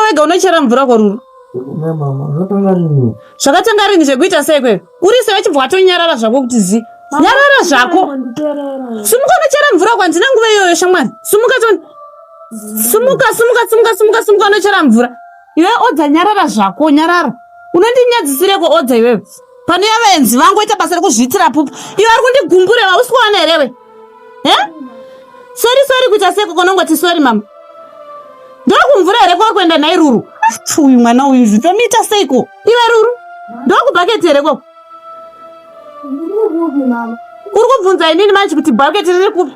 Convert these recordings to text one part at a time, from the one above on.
wega unochera mvura ko Ruru? Zvakatanga rini zvekuita sei kwewe? Uri sei wachibva watonyarara zvako kuti zi. Nyarara zvako. Sumuka unochera mvura ko handina nguva iyoyo shamwari. Sumuka toni. Sumuka, sumuka, sumuka, sumuka, sumuka unochera mvura. Iwe Odza nyarara zvako, nyarara. Unondinyadzisireko Odza iwewe. Pane vaenzi vangu ita basa rekuzviitira pupu. Iwe ari kundigumbura hausi kuona here we? He? Sorry sorry kuita seko konongoti sorry mama. Ndokumvura here kwari kuenda nhai Ruru? Uyu mwana uyu zvitomuita seiko? Iwe Ruru, ndokubhaketi here koko? Uri kubvunza inini manje kuti bhaketi riri kupi?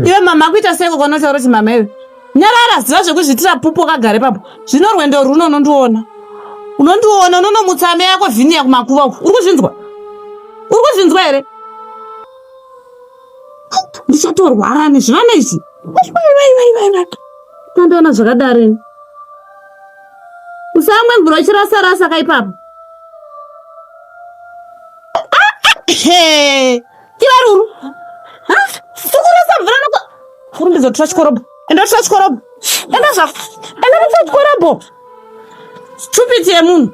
Iwe mama kuita seko konotaura kuti mama iwe. Nyarara ziva zvekuzviitira pupu wakagara ipapo. Zvino rwendo runo unondiona. Unondiona unonomutsa ame yako vhiniya kumakuva uku. Uri kuzvinzwa? Uri kuzvinzwa here? Ndichatorwara nezvivana izvi. Tandiona zvakadaro ini. Usamwe mvura uchirasa rasa ka ipapo. Iwe Ruru. Ha? Ukurasa mvura noko. Kurumbidzo tora chikorobho. Enda tora chikorobho. Enda zvako. Enda tora chikorobho. Stupid yemunhu.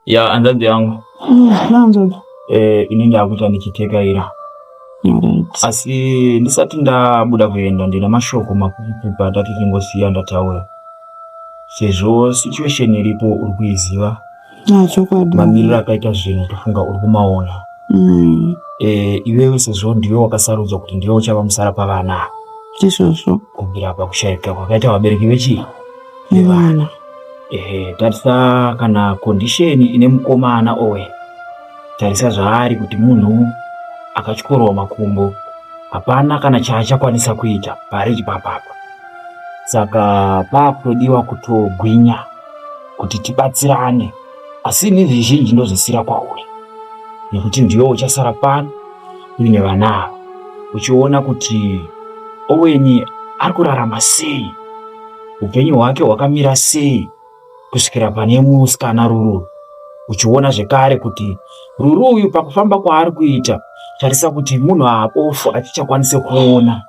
Ya hanzvadzi yangu. Hanzvadzi. Eh, ini ndakuita ndichitekaira. Asi ndisati ndabuda kuenda ndina mashoko makukupa ndati tingosiya ndataura. Sezvo situation iripo uri kuiziva. Chokwadi. Mamiriro akaita zvinhu tofunga uri kumaona. Eh, iwewe sezvo ndiwe wakasarudzwa kuti ndiwe uchava musara pavana. Ndizvozvo. Kubvira pakushaika kwakaita vabereki vechi vevana. Ehe, tarisa kana condition ine mukomana owe. Tarisa zvaari kuti munhu akatyorwa makumbo hapana kana chaachakwanisa kuita pari ipapapa. Saka paakutodiwa kutogwinya kuti tibatsirane, asi ini zvizhinji ndozvisira kwauri nekuti ndiwe uchasara pano uine vana ava uchiona kuti Oweni ari kurarama sei, upenyu hwake hwakamira sei kusvikira pane musikana Ruru, uchiona zvekare kuti Ruru uyu pakufamba kwaari kuita, tarisa kuti munhu haabofu achichakwanise kuona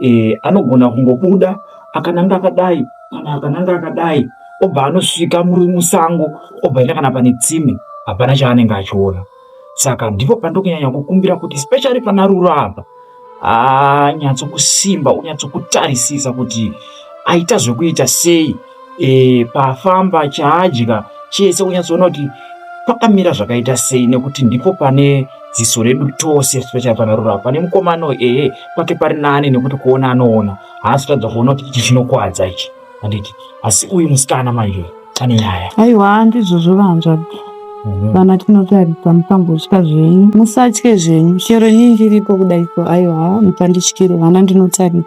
e, anogona kungobuda akananga akadai kana akananga akadai obva anosvika musango obva enda kana pane tsime hapana chaanenge achiona. Saka ndipo pandikunyanya kukumbira kuti especially pana Ruru apa anyatsokusimba unyatsokutarisisa kuti aita zvekuita sei e, pafamba chaadya chese unyatsoona kuti pakamira zvakaita sei nekuti ndipo pane ziso redu tose especially pana Ruru apa. Pane mukomana uyu ehe pake pari nani nekuti kuona anoona haasi kutadza kuona kuti ichi chinokwadza ichi handiti, asi uyu musikana manje ane nyaya. Aiwa ndizvozvo vanzvadzi. Vana tinotarisa musambotya zvenyu, musatye zvenyu, chero inini ndiripo kudai so aiwa musandityire vana ndinotarisa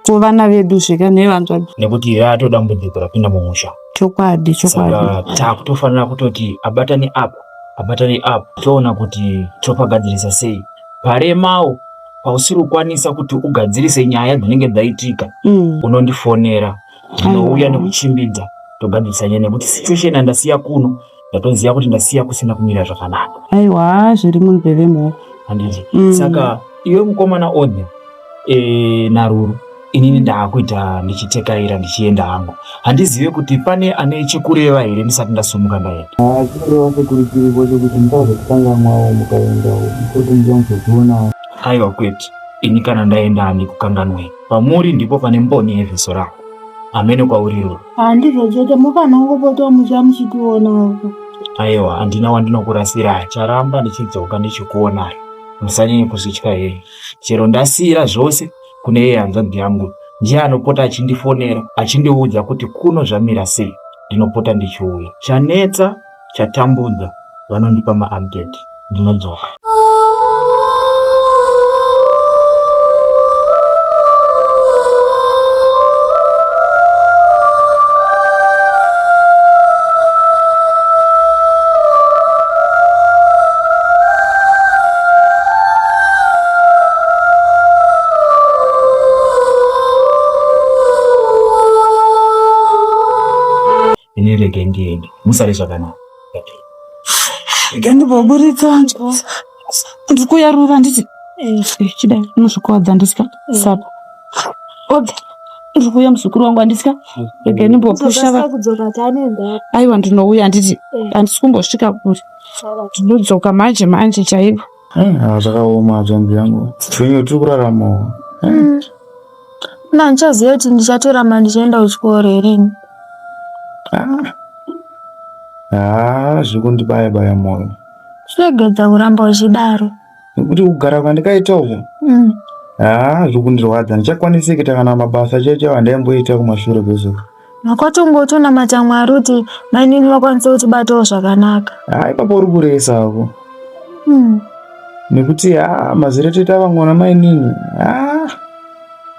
ko vana vedu zveka nevanzvadzi. Nekuti rato dambudziko rapinda mumusha. Chokwadi, chokwadi. Saka takutofanira kutoti abatane up, abatane up toona kuti topagadzirisa sei. Paremawo pausiri kukwanisa kuti ugadzirise nyaya dzinenge dzaitika unondifonera ndinouya nekuchimbidza togadzirisa nyaya nekuti situation yandasiya kuno ndatoziva kuti ndasiya kusina kumira zvakanaka. Aiwa zviri munzeve mhoko. Handiti. Saka iwe mukomana Odha e, naRuru inini ndaakuita ndichitekaira ndichienda hangu. Handizive kuti pane ane chekureva here ndisati ndasumuka ndaenda. Chekureva sekuru chiripo chekuti musazotikangamwawo mukaendawo kuti muchamuzotionawo. Aiwa kwete, ini kana ndaenda handikukanganwei. Pamuri ndipo pane mboni yeziso rangu. Hameno kwauri Ruru. Handizvo chete mufanira kungopota musha muchitionawo. Aiwa handina wandinokurasirai. Charamba ndichidzoka ndichikuonai. Musanyanye kuzvitya henyu. Chero ndasiira zvose kune iye hanzvadzi yangu. Ndiye anopota achindifonera achindiudza kuti kuno zvamira sei. Ndinopota ndichiuya. Chanetsa chatambudza vanondipa maupdate ndinodzoka. regai ndiende musare zvakanaka. Regai ndimboburitsa ndiri kuyarura nditi chidai unozvikuvadza ndisika sapa okay ndiri kuuya muzukuru wangu handisika regai ndimbopusha aiwa ndinouya handiti handisi kumbosvika kure ndinodzoka manje manje chaivo. Zvakaoma hanzvadzi yangu, upenyu tiri kurarama. Mina handichaziva kuti ndichatoramba ndichienda kuchikoro here ini. Haa, zviri kundibaya baya moyo. Chiregedza kuramba uchidaro. Nekuti kugara kwandikaita uku haa zviri kundirwadza, ndichakwanisi kuita kana mabasa chaiwo chaiwo andaimboita kumashure kwezuva. Makwatongotonamata Mwari kuti mainini vakwanise kutibatawo zvakanaka. Haa, ipapo uri kuresa hako. Nekuti haa mazire toita vamwe vana mainini, haa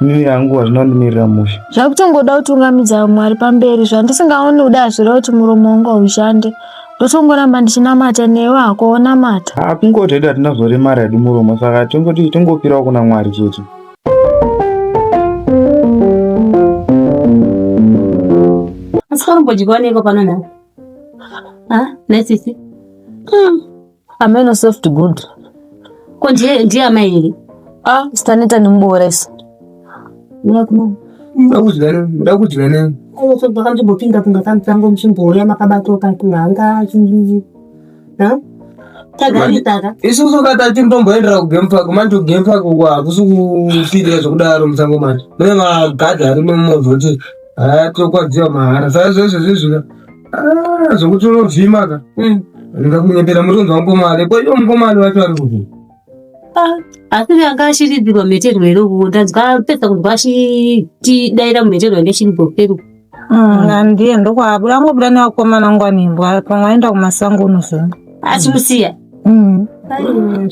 inini hangu hazvina kundimirira mushe. Zvakutongoda kutungamidza Mwari pamberi, zvandisingaoni kuda hazvireva kuti muromo wangu haushande. Ndotongoramba ndichinamata newe hako wonamata. Haa kungoti hedu hatina zoremara hedu muromo, saka tongoti tongopirawo kuna Mwari chete. Asi karumbodyiwa neko pano nhai? Ha, nhai sisi? Ameno soft good. Ko ndiye ndiye amai here? Ah, sitaneta nemuboora isu. Muda kudya nei? Aiwa sobva kandimbopinda kunga kamusango muchimbouya makabatwa kakuhanga chinjinji. Ha? Tagaritaka. Isusu kata tinotomboendera kugame park manje kugame park uko hakusi kupirira zvekudaro musango manje mune magadhi arimo mumozoti haya tokwadziwa mahara saka zvese zvezvika zvokuti unovhima ka ndingakunyepera muri kunzwa mukomale ko iwo mukomale wacho ari kupi? Asi anga achiridzirwa mheterwa here uku? Ndanzwa pedza kunzwa achitidaira mheterwa yange ichiridzwa kuseri uku. Handiye ndokwabuda angobuda nevakomana ngwanimbwa pamwe aenda kumasango unozonga. Achimusiya.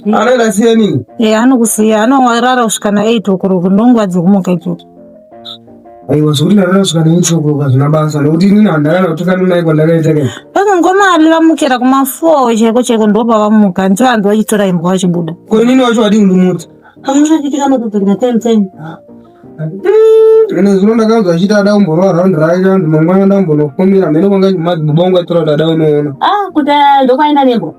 Anoenda siya nini? Eh, anokusiya anorara kusvika na 8 o'clock ndonguva dzekumuka idzodzo. Aiwa zvekuti ndarara kusvika na 8 o'clock hazvina basa nekuti inini handakana kutukana naye kwandakaita kai. Pamwe ngoma ali vamukira kuma 4 chaiko chaiko ndopavamuka ndivo vanhu vachitora imbwa vachibuda. Ko inini wacho wadii kundimutsa? Pamunochitika matodzokera time time. Ine zuro ndakanzwa achiti ada kumborova round rake round mangwana ada kumbonokumira mheno kwanga madzibaba wangu atora kuti ada kunoona. Ah, kuti ndokwaenda nembwa.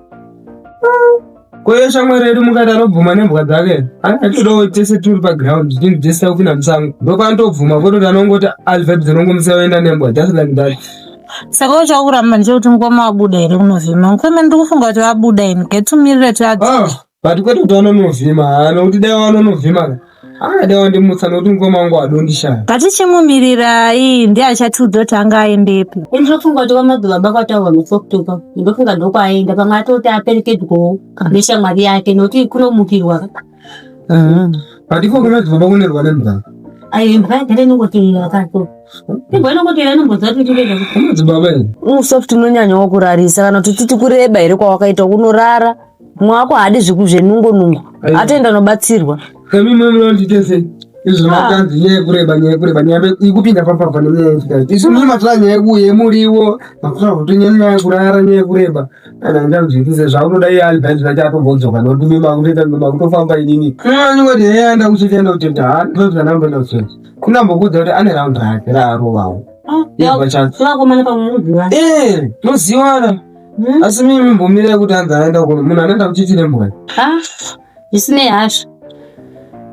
Ko iye shamwari yedu mukati anobvuma nembwa dzake atodawo tese tiri paground tinhu tese takupinda musango ndopaanotobvuma kwete kuti anongoti alfred dzinongomusiya oenda nembwa just like that. Saka uchakuramba ndechekuti ngoma abuda here kunovhima? Ngoma ndiri kufunga kuti abuda ini ngatimirire tiadzi. Ah, but kwete kuti vanonovhima haa nokuti dai vanonovhima ka aa dai vandimutsa nokuti mukoma wangu adondishaya. Ngatichimumirirai ndiye achatiudza kuti anga aendepi. Ini ndofunga kuti kwamadzibaba kwataurwa musi October ndofunga ndokwaenda pamwe atoti aperekedzwawo neshamwari yake nokuti kunomukirwa ka. But iko kwamadzibaba kunerwa nembwa. Ayo imbwa yagara inongotevera kato. Imbwa inongotevera inombodza kuti itoenda. Kwamadzibaba here? Soft unonyanyawo kurarisa kana kuti titi kureba here kwawakaita unorara. Mwe wako haadi zvenungo nungo. Atoenda nobatsirwa. Kami mwe munondite sei? Izvo makanzi nyaya yekureba nyaya yekureba nyaya ikupinda papapa nenyaya yechikadzi. Isu mune matora nyaya yemuriwo, matora kuti nyaya yekurara nyaya yekureba. Kana ndazviitise zvaunoda iye Albert zvacho atombodzoka nokuti mimi makutoita makutofamba inini. Unongoti yeye aenda kuchechi aenda kuchechi haa ndozvanamboenda kuchechi. Kunambokuudza kuti ane round rake raarovawo. Vakomana pamwe munoziva. Eh, toziwana. Asi mimi mbomirai kuti anzi aenda kuno munhu anoenda kuchechi nembwa. Ah, zvisinei hazvo.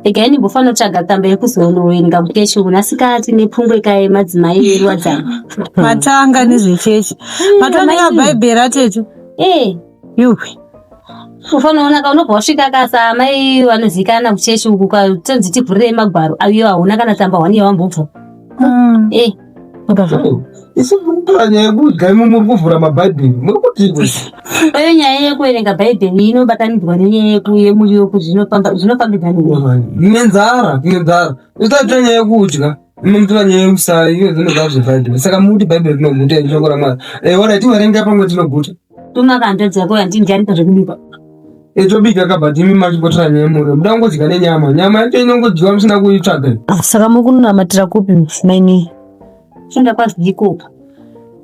Regai ndimbofanira kutsvaga tsamba yekuzonoverenga kuchechi uku nasikati nepfungwe kaye madzimai eruwadzano. Matanga nezvechechi. Matanga bhaibheri atete. Eh, Yuhwi. unofanira ka unobva wasvika kasa amai vanozikanwa kuchechi uku katonzi tivhurirei magwaro ayo hauna kana tsamba hwani yawambobva. Eh, Isu muri kutora nyaya yekudya imi muri kuvhura mabhaibheri muri kutii? iyo nyaya yekuverenga bhaibheri inobatanidzwa nenyaya yemuriwo kuti zvinofambidzana. Nenzara, nenzara. Usati nyaya yekudya. Munotora nyaya yekusara iyo dzinobva zvebhaibheri. Saka muti bhaibheri rinoguta here shoko raMwari. Eh, alright, tiverenga pamwe tinoguta. Tuma kanzvadzi yako yandindiyanita zvekubika. Eh, tobika ka but imi machimbotora nyaya yemuriwo. Muda kungodya nenyama. Nyama yacho inongodyiwa musina kuitsvaga. Saka muri kunamatira kupi maini? Chienda kwaZiko.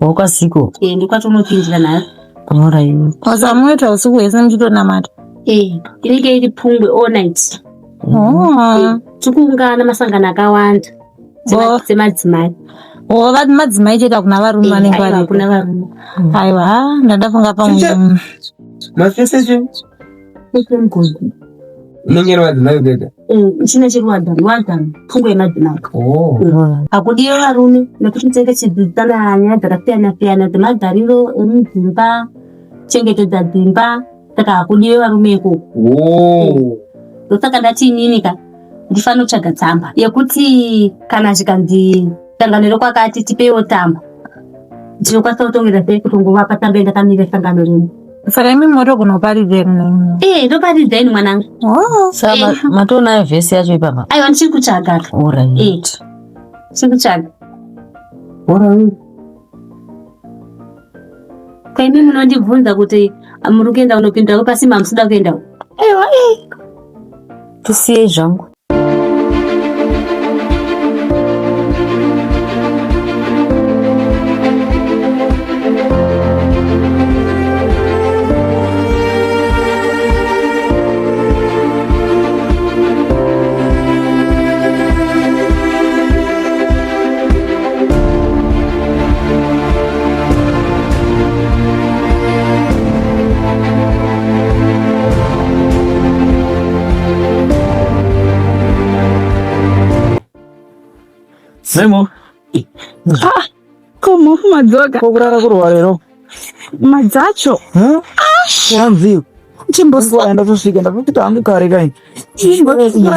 WakwaZiko. Eh, ndokwatonopindira nhasi. Alright. Wasamuita usiku hwese muchitonamata. Eh, inenge iri pungwe all night. Oh. Tikuungana masangano akawanda Oh. dzemadzimai. O madzimai chete hakuna varume vanenge Aiwa, variko. hakuna varume. Aiwa, ha, ndandafunga pamwe. Mafese che inenge iri madzimai kwega. Chine chiri wadhani wadhani pfungwa yemadzimai. Oh. Hakudiwe varume nekuti tinenge tichidzidzisana nyaya dzakasiyana siyana dzemagariro emudzimba, chengetedza dzimba, saka hakudiwe varume ikoko. Oh. Ndosaka ndati inini ka ndifanira kutsvaga tsamba yekuti kana zvikanzi sangano rekwakati tipeiwo tsamba ndinokwanisa kutongera sei kutongovapa tsamba yandakamira sangano renu. Saka imi motogona kuparidza here nemi? Eh, ndoparidza ini mwanangu. Oh. Saka matoonayo vhesi yacho ipapa? Aiwa, ndichiri kutsvaga ka. Alright. Eh, ndichiri kutsvaga. Alright. Ko imi munondibvunza kuti muri kuenda kunopinda pasi mamusida kuenda uko? Aiwa, eh. Tisiyei zvangu. Memo, Komo madzoka Kokurara kurwa lero. madzacho Hanzi chimboswa ndatosvika ndatosvika hangu kare kai. chimboswa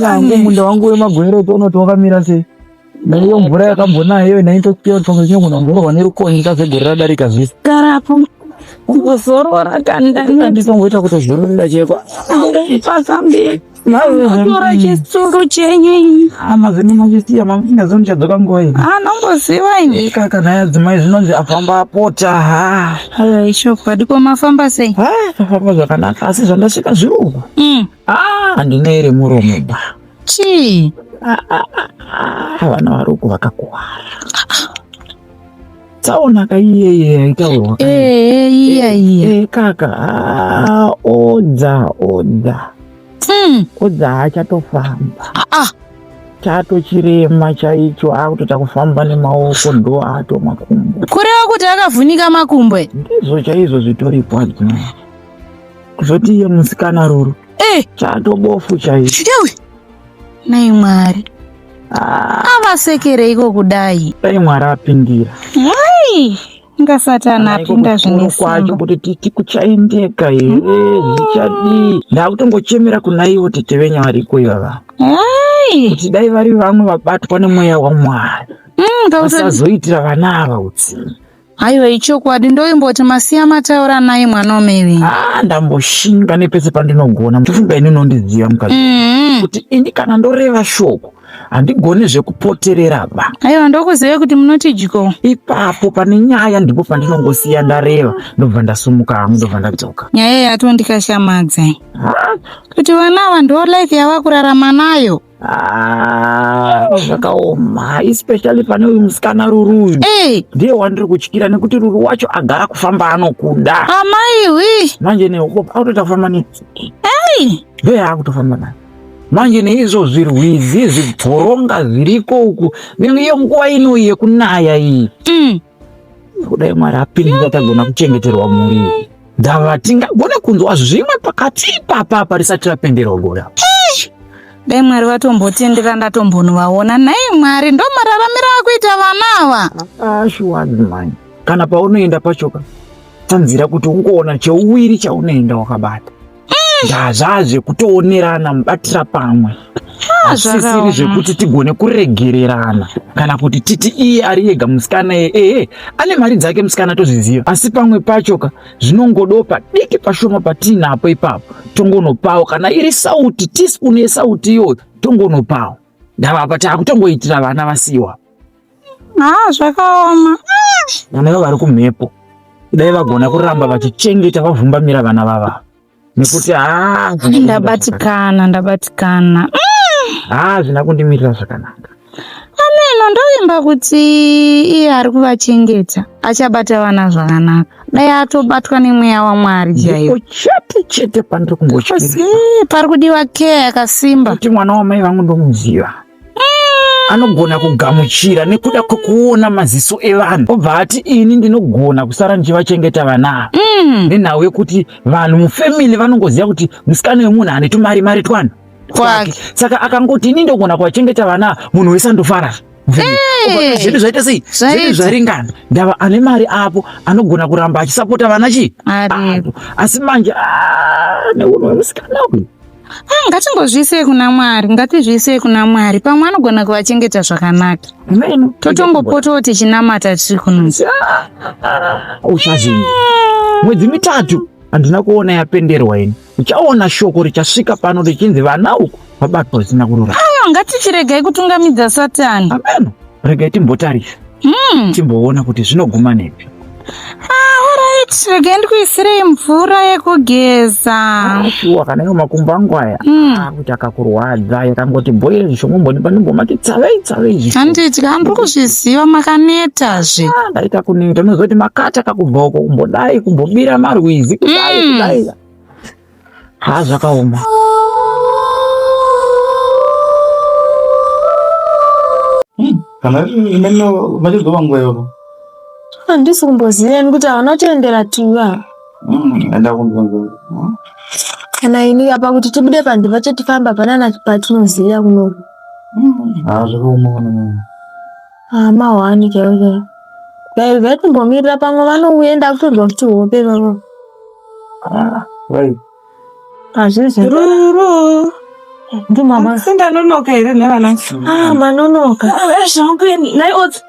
hangu munda wangu wemagwere toona kuti wakamira sei. Naiyo mvura yakambonaya iyo naitopiwa kuti pamwe chinogona kumborwa nerukonye kazegore radarika zvisi. garapo kuzorora kandani Ndisongoita kuti zororera cheko. pazambi tora chisuru chenyu Amazini machisiya mamusingazivi ndichadzoka nguva iyi. anomboziva ini Kaka nhaya dzimai zvinonzi afamba apota ha. Aiwa, ichokwadi ko mafamba sei? Ha, afamba zvakanaka asi zvandasvika zviri uku. Mm. Ah, handina here muromo ba. Chii? Ah, vana vari uku vakakuwara. Tsaona kaiyeye yaitaurwa. Eh, iya iya. Eh, kaka, ah, odza, odza. Odza haachatofamba. Ah, Chatochirema chaicho akutoita kufamba nemaoko ndo ato makumbo. kureva kuti akavhunika makumbo e? Ndizvo chaizvo zvitoripo adzimai. Kuzoti iye musikana Ruru. Eh, Chatobofu chaicho. yewe. Nai Mwari. Ah, Avasekereiko kudai? dai Mwari apindira. Ai, inga Satani apinda zvine kwacho simba. kuti titi kuchaendeka here zvichadii ndakutongochemera kuna ivo tete venyu variko ivava Ai, kuti dai vari vamwe vabatwa nemweya waMwari vasazoitira vana ava utsinye. Aiwa, ichokwadi ndoimboti masiya mataura naye mwana wamai. Ah, ndamboshinga nepese pandinogona tofunga ini unondiziva mukadzi kuti ini kana ndoreva shoko handigoni zvekupoterera ba. Aiwa, ndokuzive kuti munoti dyo. Ipapo pane nyaya ndipo pandinongosiya ndareva ndobva ndasumuka hangu ndobva ndadzoka. Nyaya yatondikashamadza. Kuti vana ava ndo life yavakurarama nayo. Ah, zvakaoma especially pane uyu musikana Ruru uyu Eh, ndiye wandiri kutyira nekuti Ruru wacho agara kufamba anokuda. Amai wi. Manje neuko akutoita kufamba ne Ei, ndiye akutofamba naye manje neizvo zvirwizi zvibvoronga zviriko uku iyo nguva ino yekunaya iyi kudai Mwari apindira tagona kuchengeterwa mhuri iyi ndava tingagone kunzwa zvimwe pakati ipapa apa risati rapenderwa gore apa. Dai Mwari vatombotendera ndatombonovaona. Nhai Mwari, ndo mararamiro akuita vana ava. Ah, shuwa mani kana paunoenda pachoka tanzira kuti ungoona cheuwiri chaunoenda wakabata ndazvazve kutoonerana mubatira pamwe asisiri zvakaoma. zvekuti tigone kuregererana kana kuti titi iye ari ega musikana iye ehe ane mari dzake musikana tozviziva asi pamwe pachoka zvinongodopa diki pashoma patiinapo ipapo tongonopawo kana iri sauti teaspoon yesauti iyoyo tongonopawo ndava apa taakutongoitira vana vasiwa. Ah, zvakaoma. Vana ivo vari kumhepo dai vagona kuramba vachichengeta vavhumbamira vana vava nekuti haa Ndabatikana, ndabatikana. haa zvina kundimirira zvakanaka. Ameno ndovimba kuti iye ari kuvachengeta achabata vana zvakanaka. Dai atobatwa nemweya waMwari chaiwo. Ndipo chete chete pandiri kungotyira Pari kudiwa care yakasimba. kuti mwana wamai vangu ndomuziva. Anogona kugamuchira nekuda kwekuona maziso evanhu, obva ati ini ndinogona kusara ndichivachengeta vana ava nenhau yekuti vanhu mufamily vanongoziva kuti musikana wemunhu ane tumari mari twana Kwake. Saka akangoti ini ndogona kuvachengeta vana ava, munhu wese andofara. Zvedu zvaita sei? Zvedu Zvaita. zvaringana. Ndava ane mari apo anogona kuramba achisapota vana chii Aripo. apo. Asi manje neunhu wemusikana uyu. Ah, ngatingozviisei kuna Mwari, ngatizviisei kuna Mwari, pamwe anogona kuvachengeta zvakanaka. Amen. Totongopotawo tichinamata tiri kuno. Uchazvinzwa. Mwedzi mitatu handina kuona yapenderwa ini. Uchaona shoko richasvika pano richinzi vana uku vabatwa zvisina kururama. Aiwa, ngatichiregai kutungamidza Satani. Amen. Regai timbotarisa. Timboona kuti zvinoguma nepi. Ah, alright, regai ndikuisirei mvura yekugeza. Shuwa kana iwo makumbo angu aya kuti akakurwadza yakangoti bhoye zvishoma mbonipa ndimbomati tsavei tsavei zvishoma. Handiti handiri kuzviziva, makanetazve. Ah, ndaita kuneta unozoti makata kakubva uko kumbodai kumbobira marwizi kudai kudai. Ha, zvakaoma. Kana rimene vachizova nguva iyoyo. Handisi kumboziva ini kuti havana kutoendera tiva. Enda kunzwa. Kana ini apa kuti tibude panze pacho tifamba hapana patinoziva kunoku. Ha, zvakaoma kana. Ah, mahwani chaiwo chaiwo. Dai vaitombomirira pamwe vanouya ndakutonzwa kuti hope vavo. Ah, right. Hazvizvi. Ruru. Ndimama. Sindanonoka here nevana? Ah, manonoka. Zvangu nhai Odzi.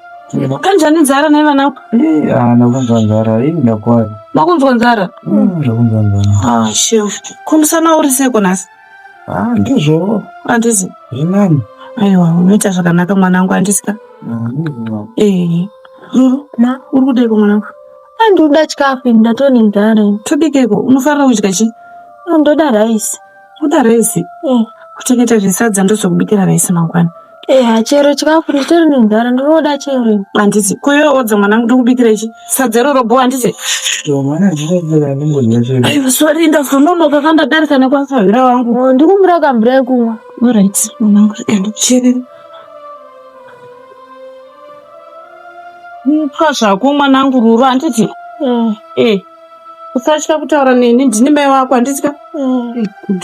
Kanjani nzara nhai vanangu? Eh, ah, ndakunzwa nzara. Eh, ndakwara. Makunzwa nzara? Ndakunzwa nzara. Ah, shefu. Kumusana uri seiko nhasi? Ah, ndizvo. Handisi. Zvinani. Aiwa, unoita zvakanaka mwanangu, handisi ka? Ah, ndizvo. Eh. Ruru, Ma. uri kudeiko mwanangu? Ah, ndikuda chikafu ini ndatone nzara ini. Tobikeiko? Unofarira kudya chii? Ah, ndoda rice. Unoda rice? Eh. Kuchengeta zvesadza ndozokubikira rice mangwana. Eh, chero chikafu nditori nenzara ndinoda chero ini. Handisi. Ko iwe Odza mwanangu ndokubikira ichi? Sadza iroro bho handisi? Yo, mwana ndinozera ndingodya chero. Aiwa, sorry ndazononoka kandadarika nekwasahwira wangu. Oh, ndikumbira kamvura yekumwa. Alright, mwanangu, rega ndikucherere. Ipwa zvako mwanangu Ruru, handiti? Eh. Eh. Usatya kutaura neni, ndini mai wako, handiti ka? Eh. Eh, good.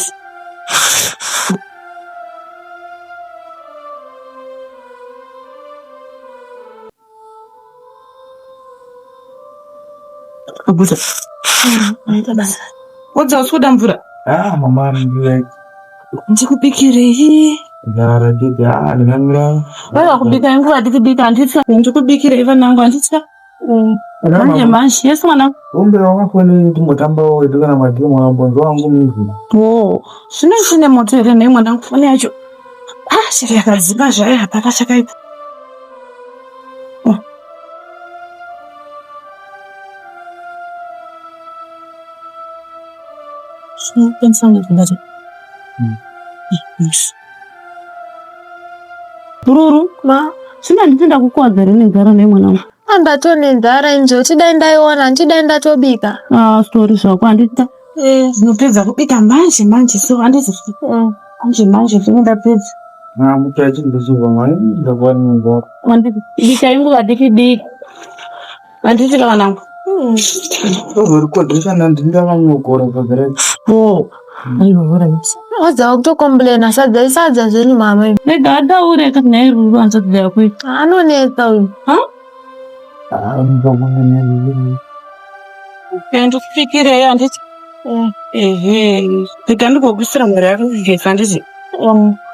Abuda. Maita basa. Odza usi kuda mvura? Ah, mama, ndiri Ndikubikirei. nzara ndidi. Ah, ndingamira. Vaiva kubika inguva dikibika handiti? Ndikubikirei vanangu handiti? Manje manje. Yes mwanangu. Umbe wakafoni timbotambawo wedu kana magemu ambonzwa wangu mizvi. Oh, zvino chine moto here nhai mwanangu foni yacho? Ah, shiri yakadzima zvayo hapana chakaipa. Oh. Zvinokwanisa kunge zvingati. Yes. Ruru, Ma. zvino handiti ndakukuwadza here nenzara nhai mwanangu? Ah, ndatone nzara ini zvekuti dai ndaiona handiti dai ndatobika. Ah, sorry zvako handiti. Eh. Ndinopedza kubika manje manje so handiti. Manje manje ndinenge ndapedza. Ah, mutachi ndizvo mwana ndakuwa nenzara. Handiti bika inguva diki diki. Handiti ka vanangu? Ndozorikodhesha ndindakanyogora pagara. Oh. Aiwa, alright. Odza kutokomplaina sadza isadza zvenyu mama imi. Rega ataure ka nhai Ruru hanzvadzi yako iyi. Anonetsa uyu. Ha? Ah, ndakuwa Ndikubikirei handiti? Eh. Ehe. Rega ndikokuisira mari yako kugeza handiti?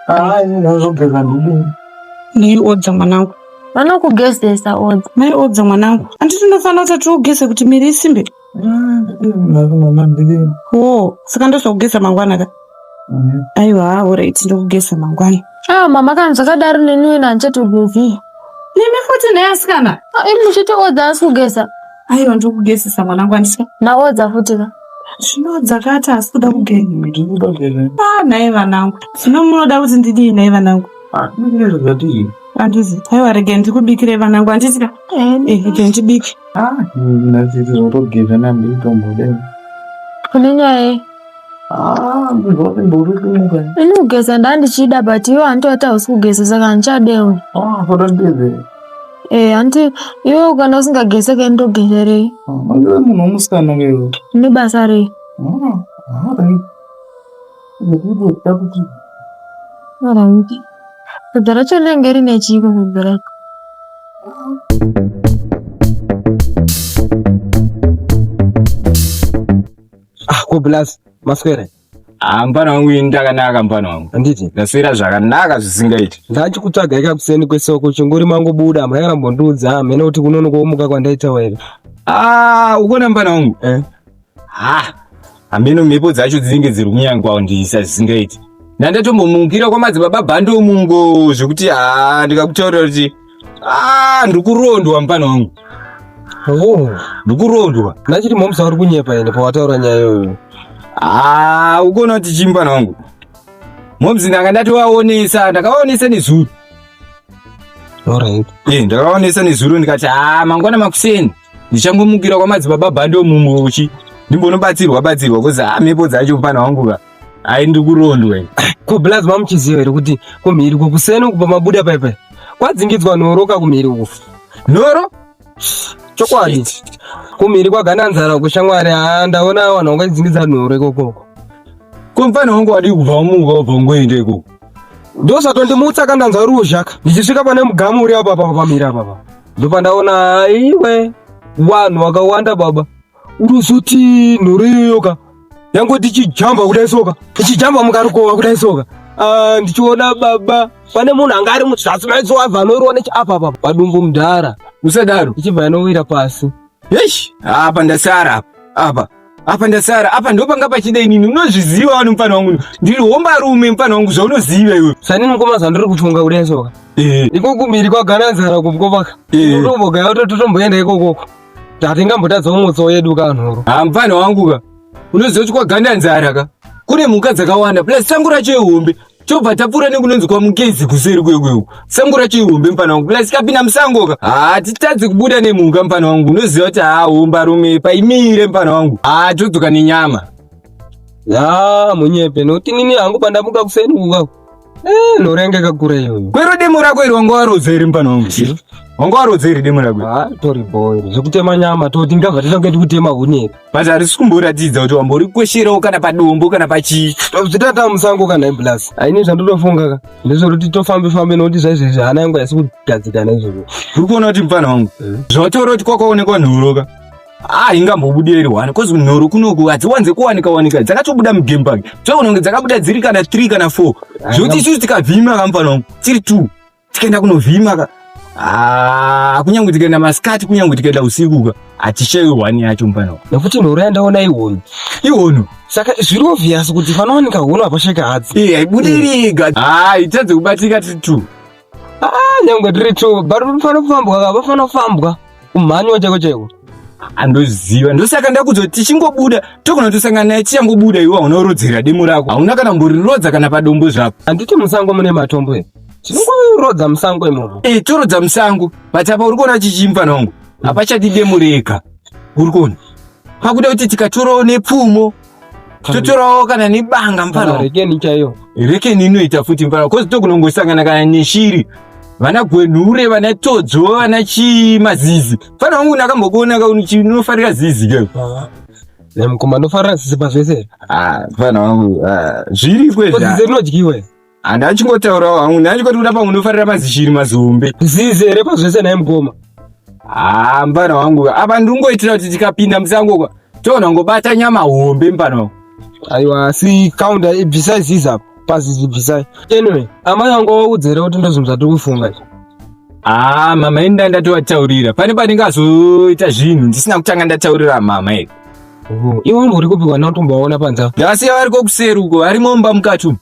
Ah, ini ndazogeza ndidi. Nei Odza mwanangu. Vanokugezesa Odza. Mai Odza mwanangu. Handiti unofanira kuti tiugeze kuti miri isimbe? Ndazvo mama ndidi. Oh, saka ndozokugeza mangwana ka? Aiwa, alright, ndokugeza mangwana. Ah, mama kana zvakadaro neniwo ini handichatogezi. Nemi futi nhai asikana? Ah, imi muchiti Odza asi kugeza. Aiwa, ndokugezesa mwanangu handiti? Naodza futi ka. Zvino dzakati asi kuda kugeza. Ndikuda kugeza. Ah, nhai vanangu. Zvino munoda kuti ndidii nhai vanangu? Ah, ndizvo Handiti. Aiwa, rega ndikubikire vanangu handiti ka? Eh. Eh, rega ndibike. Ah, ndazviti zvotogeza nambitomboda. Kune nyaya yei? Ah, ndinzwa kuti mburi kumuka. Ini kugeza ndandichida but iwe hanti wati hausi kugeza saka handichadewo. Ah, foda ndigeze. Eh, hanti iwe kana usingageze ke ndogezerei? Ah, manje munhu womusikana ke iwe. Une basa rei? Ah, alright. Ndikuti takuti Alright. Sadza racho rinenge rine chiiko sadza racho? Ah, ko blaz maswera. Ah, mfana wangu ini ndakanaka mfana wangu. Handiti? Ndaswera zvakanaka zvisingaiti. Ndachikutsvaga ikakuseni kwesoko chinguri mangobuda mhaka rambondiudza hamene kuti kunonokomuka kwandaita wena. Ah, ukona mfana wangu. Eh. Ha. Hameno mhepo dzacho dzinenge dziri kunyangwa zvisingaiti. Ndandatombomukira kwamadzibaba Bhando mungo zvekuti ha ndikakutaurira kuti ah ndikurondwa mfana wangu. Oh, Ndikurondwa. ndachiti momsa uri kunyepa ene pawataura nyaya iyoyo. Ah, ukona kuti chii mfana wangu. Momzi ndanga ndatovaonesa, ndakavaonesa nezuro. Alright. Eh, ndakaonesa nezuro ndikati ah mangwana makuseni ndichangomukira kwamadzibaba Bhando mumwe uchi ndimbonobatsirwa batsirwa kuzi ah mhepo dzacho mfana wangu ka. Ai ndikurondwa. ini. Ko blaz mamuchiziva here kuti kumhiri uko kuseni uko pamabuda paipai kwadzingidzwa nhoro ka kumhiri uko. Nhoro? Chokwadi. Kumhiri kwagananzara uko shamwari haa ndaona vanhu vangadzingidza nhoro ikokoko. Ko mfana wangu wadii kubva wamuka wabva ungoenda ikoko? Ndosatondimutsa kandanzwa ruzha ka. Ndichisvika pane mugamu uri apa apa pamhiri apa apa. Ndopandaona iwe vanhu vakawanda baba. Urozoti nhoro iyoyo ka yangoti ichijamba kudai soka ichijamba mukarukova kudai soka. Ah, ndichiona baba pane munhu anga ari muzasi maiso wabva anoriwa nechiapa apa padumbu mudhara Usadaro. ichibva yanowira pasi. Eish, apa ndasara apa. Apa. Apa ndasara. Apa ndopanga pachida inini. Unozviziva wani mfana wangu. Ndiri hombarume mfana wangu zvaunoziva iwe. Sanini ngoma zvandiri kufunga kudai soka. Eh. Iko kumhiri kwagananzara kumukobaka. Eh. Tombogaya totomboenda ikokoko. Tatingambotadza umutso yedu kanhoro. Ah, mfana wangu ka. Unoziva kuti kwagandanzara ka. Kune mhuka dzakawanda plus sango racho ihombe. Tobva tapfuura nekunonzi kwamukezi kuseri kwekweku. Sango racho ihombe mfana wangu. Plus tikapinda musango ka. Ah, titadze kubuda nemhuka mfana wangu. Unoziva kuti ah hombarume paimire mfana wangu. Ah, todzoka nenyama. Ya munyepe nokuti nini hangu pandamuka kuseni kuka. Eh, nhoro yange yakakura iyoyo. Kwero demo rako iri wanga warodza here mfana wangu? Wanga warodza here demo rako? Ah, tori boy. Zvekutema nyama toti ngabva titange tikutema huni. But harisi kumboratidza kuti wamborikwesherawo kana padombo kana pachii. Zvitata musango kana iblaz. Aini zvandotofunga ka. Ndezvekuti tofambe fambe nokuti zvaizvezvi hana yangu haisi kugadzikana izvozvo. Uri kuona kuti mfana wangu zvataura kuti kwakaonekwa nhoro ka ah ingambobudi iri one cause nhoro kunoku hadziwanze kuwanika wanika dzakatobuda mugame park dzoona kunge dzakabuda dziri kana 3 kana 4 zvekuti isusu tikavhima ka mfana wangu tiri 2 tikaenda kunovhima ka ah kunyange tikaenda masikati kunyange tikaenda usiku ka hatishayi one yacho mfana wangu Nekuti nhoro yandaona ihono. ihono Saka zviri obvious kuti panowanika hono hapashaika hadzi. eh haibudi iri yega ah itadze kubatika tiri 2 Ah, nyangwe tiri two, but panofanira kufambwa ka, panofanira kufambwa. Kumhanywa chaiko chaiko. Andoziva ndosaka ndakuzoti tichingobuda togona kutosangana naye tichangobuda iwe hauna kurodzera demo rako hauna kana mborirodza kana padombo zvapo Handiti musango mune matombo here? Tinongorodza musango imomo. Eh, torodza musango but apa uri kuona chichii mfana wangu hapachadi demo rega uri kuona pakuda kuti tikatorawo nepfumo totorawo kana nebanga mfana Kana wangu rekeni chaiyo. rekeni inoita futi mfana kozi tokunongosangana kana neshiri vana gwenhure vana todzo vana chii mazizi mfana wangu ndakambokuona unofarira zizi ke Nemukoma ndofarira zizi pazvese. Ah, mfana wangu ah, zviriko Ko izvi zizi rinodyiwa here? handachingotaurawo hangu ndachingoti kuda pamwe unofarira mazishiri mazihombe Zizi here pazvese naye mukoma. Ah, mfana wangu apa ndingoitira kuti tikapinda musango kwa toona ngobata nyama hombe mfana wangu Aiwa asi counter ibvisai zizi apa. Pazizi bvisai. Anyway, amai vangu vaudze here kuti ndozvinhu zvatiri kufunga izvi. Ah, mama ini ndandatovataurira pane pandingazoita zvinhu ndisina kutanga ndataurira mama ere Oh, iwe uri kupiwa natombovaona panze apa. ndavasiya variko kuseri uko varimo mumba mukati umu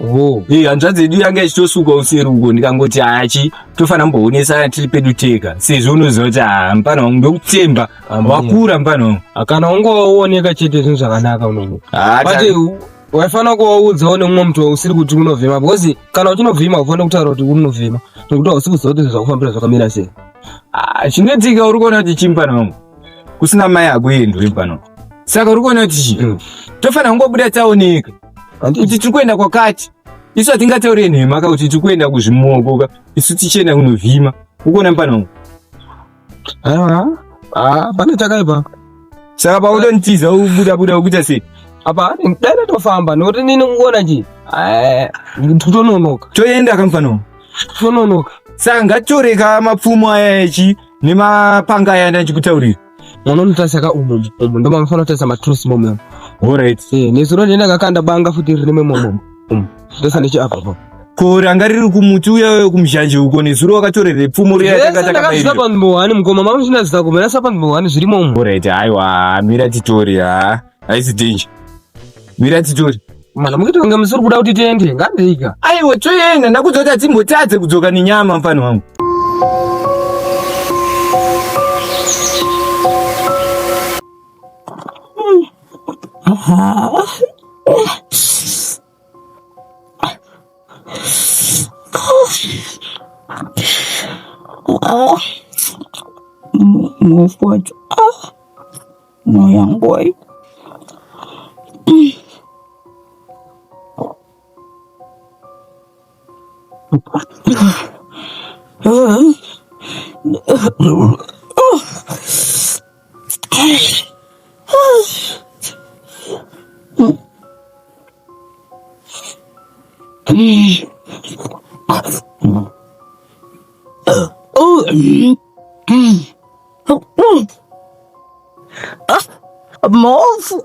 Oh. Eh, hanzvadzi yedu yanga ichitosuka useri uko ndikangoti hachi tofanira kumboonesana tiri pedu tega sezvo unoziva kuti haa mfana wangu ndokutemba wakura mfana wangu Kana ungooneka chete zvinhu zvakanaka unono. Ah, But waifanira kuvaudzawo nemumwe mutoo usiri kuti unovhima because kana uchinovhima haufaniri kutaura kuti unovhima nekuti hausi kuziva kuti zvakufambira zvakamira sei. Ah, chinoitika uri kuona kuti chii mfana wangu kusina mai hakuendwi mfana wangu. Saka uri kuona kuti chii? Tofanira kungobuda taoneka kuti tiri kuenda kwakati. Isu hatingataure nhema ka kuti tiri kuenda kuzvimoko ka. Isu tichienda kunovhima. Ukuona mupfana wangu? Aiwa, ah, pane chakaipa. Saka paunonitiza ubuda buda ukuita sei? Apa dai ndatofamba nokuti nini kungoona chi eh, kutononoka. Toenda ka mupfana wangu. Kutononoka. Saka ngatitore ka mapfumo aya echi nemapanga aya andachikutaurira. Munonotarisa ka umu umu ndo mamufanira kutarisa maturusi momo. Alright. Eh, nezuro ndiye ndakakanda banga futi rine momo umu. Ndosana nechi apa apa. Ko ranga riri kumuti uya uya kumuzhanje uko nezuro wakatorere pfumo riya Zvese tanga ndakazvisa takabairira. panzvimbo hwani mukoma mamuchina zita kumira sa panzvimbo hwani zvirimo umu. Alright, aiwa mira titori ha. Haisi danger. Mira titori. Mana mukuita kunge musiri kuda kuti tiende ngandeika. Aiwa toenda ndakudza kuti hatimbotadze kudzoka nenyama mfana wangu. Mufu wacho ah, mwoyo wangu wai Mhofu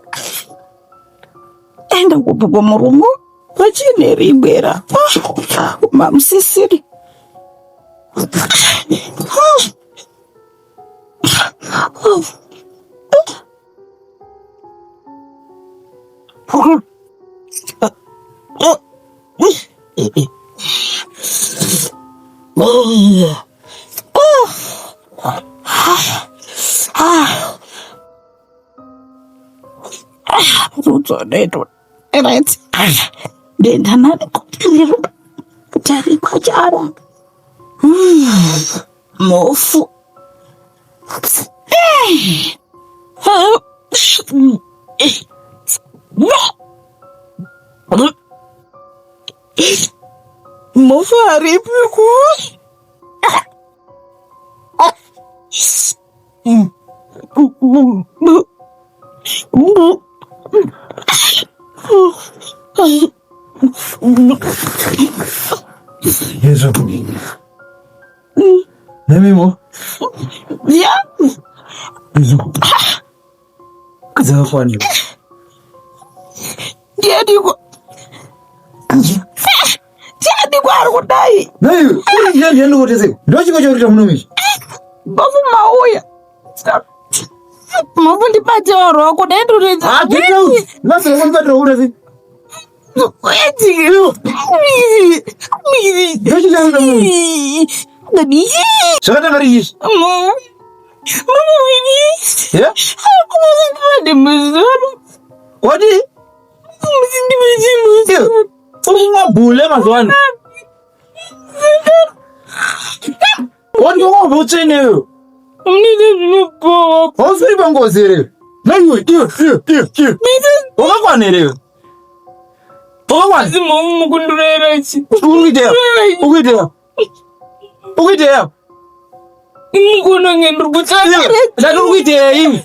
enda kupi kumurume vachine rimwera mamusisiri Mhofu Mhofu aripi ku Yezo. Nemimo. Yeah. Yezo. Kadzakakwana. Ndianiko? Ndianiko ari kudai? Nei, uri ndiani ndiani ndikutese? Ndochiko chakuita muno ichi. Mhofu mauya. Mhofu ndibatewo ruoko dai ndotoita. Ah, get out. Basa rako ndibate ruoko sei? Ndochiko chakuita muno. Zvakatanga rii izvi? Yeah? Wati? Ukumwa bhule mazuva ano. Wati wakabva utsvene iwe. Hausiri pangozi here? Naiwe, iwe, iwe, iwe, iwe. Wakakwana here iwe? Wakakwana? Uri kuita? Uri kuita? Uri kuita? Ndati uri kuita ini?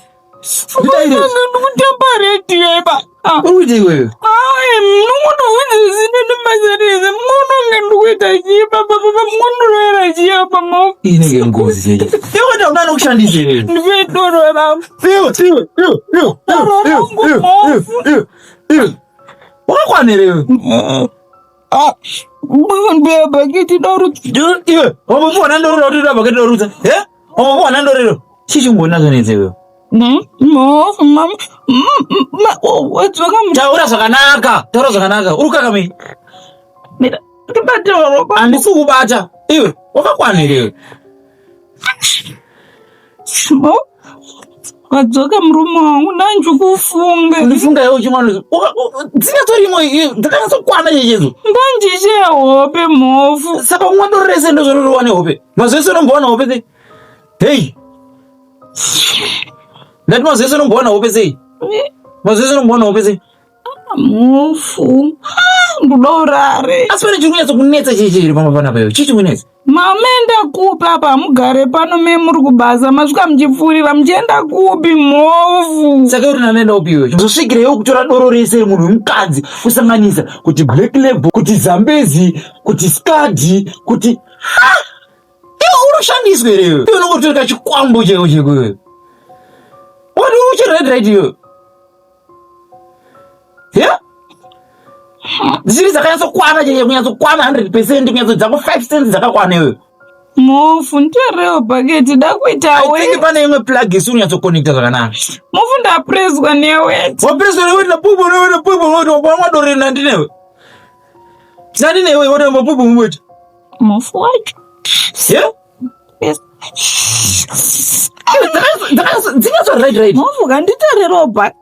Nditaire. Ndikutamba redhiyo ipa. Uri kuita iwewe? Aye, munongotovhunza nemazarese munonge ndikuita chii baba baba munondorera chii apa mo Inenge ngozi chete. Iwe wenda unani kushandisa here? ndipe doro rangu. Iwe, iwe, iwe, iwe, iwe, iwe, iwe, iwe, iwe. Wakakwana here iwe? Ndipe bhaketi doro. Iwe, wambopiwa ndorero kuti uda bhaketi dorutsa? Eh? Wambopiwa ndorero? Chii chingona zvanetsa iwewe? Mhofu mama wadzoka Taura zvakanaka, taura zvakanaka. Uri kukakamei? ndibate ruoko. Handisi kukubata. Iwe, wakakwana here iwe? Wadzoka murume wangu ndanjikufunga. Undifunga iwe uchimwana. Dzingatorimo dzakanyatsokwana chechedzo. Ndandichaya hope mhofu. Saka kumwa doro rese ndozvororiwa nehope. Mazuva ese unombowana hope sei? Hei! Ndati mazuva ese unombowana hope sei? Mazuva ese unomboona hope sei? Mufu. Ndoda urare. Asi pane chiri kunyatsokunetsa chii chiri pamba panapa iwe? Chii chiri kunetsa? Maenda kupi apa hamugare pano me muri kubasa masvika muchipfuurira muchienda kupi mhofu? Saka uri nanaenda upi iwe? Zosvikira iwe kutora doro rese remunhu wemukadzi kusanganisa kuti black label, kuti zambezi, kuti skadi, kuti ha! Iwe unoshandiswa here iwe? Iwe unongotora kachikwambo cheko cheko iwe. Wati uchi right right iwe. Yeah? Dzisiri dzakanyatsokwana chaiye kunyatsokwana 100% kunyatso dzako 5 cents dzakakwana iwe. Mhofu nditorewo bhaketi da kuita I think pane imwe plug isiri kunyatsoconnecta zvakanaka. Mhofu ndapreswa neweti. Wapreswa neweti napupu neweti napupu neweti wamwa doro nandi newe. Nandi newe wati mapupu mweti. Mhofu wacho. Yeah? Yes. Dzinyatso right right. Mhofu kanditorewo bhaketi.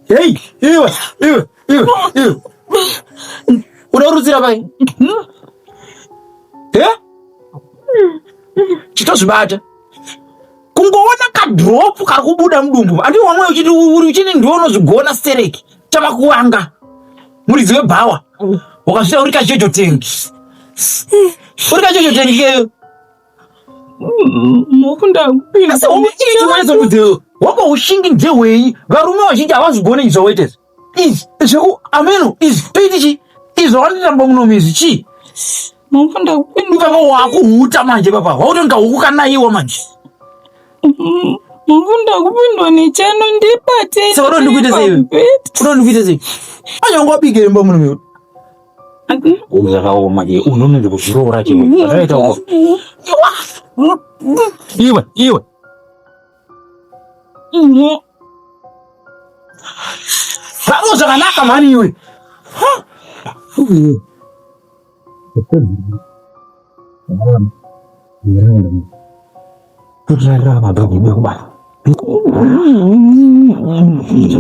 Hey, iwe, iwe, iwe, iwe. Unorutsira pai? Eh? Chitozvibata. Kungoona kadrop kari kubuda mudumbu. Andi wamwe uchiti uri uchiti ndiwe unozvigona stereki. Chava kuwanga. Muridzi webhawa. Wakazvita uri kajojo tengi. Uri kajojo tengi keyo. Asi unochiichiwanyatsokudzeyo wako ushingi ndehwei varume vazhinji havazvigone izvi zvawaita izvi izvi zveku ameno izvi toiti chi izvi zvawanditamba munomu izvi chii ipapa wakuhuta manje papa wakutonga huku kanaiwa manje Mukunda kupindwa nechando ndibate. Saka unoda ndikuite sei? Unoda ndikuite sei? Anya wabike imba muno miyo. Zvakaoma je unononzi kuzviroora chimwe. Zvakaita uko. Iwe, iwe. Zvako zvakanaka mhani iwe.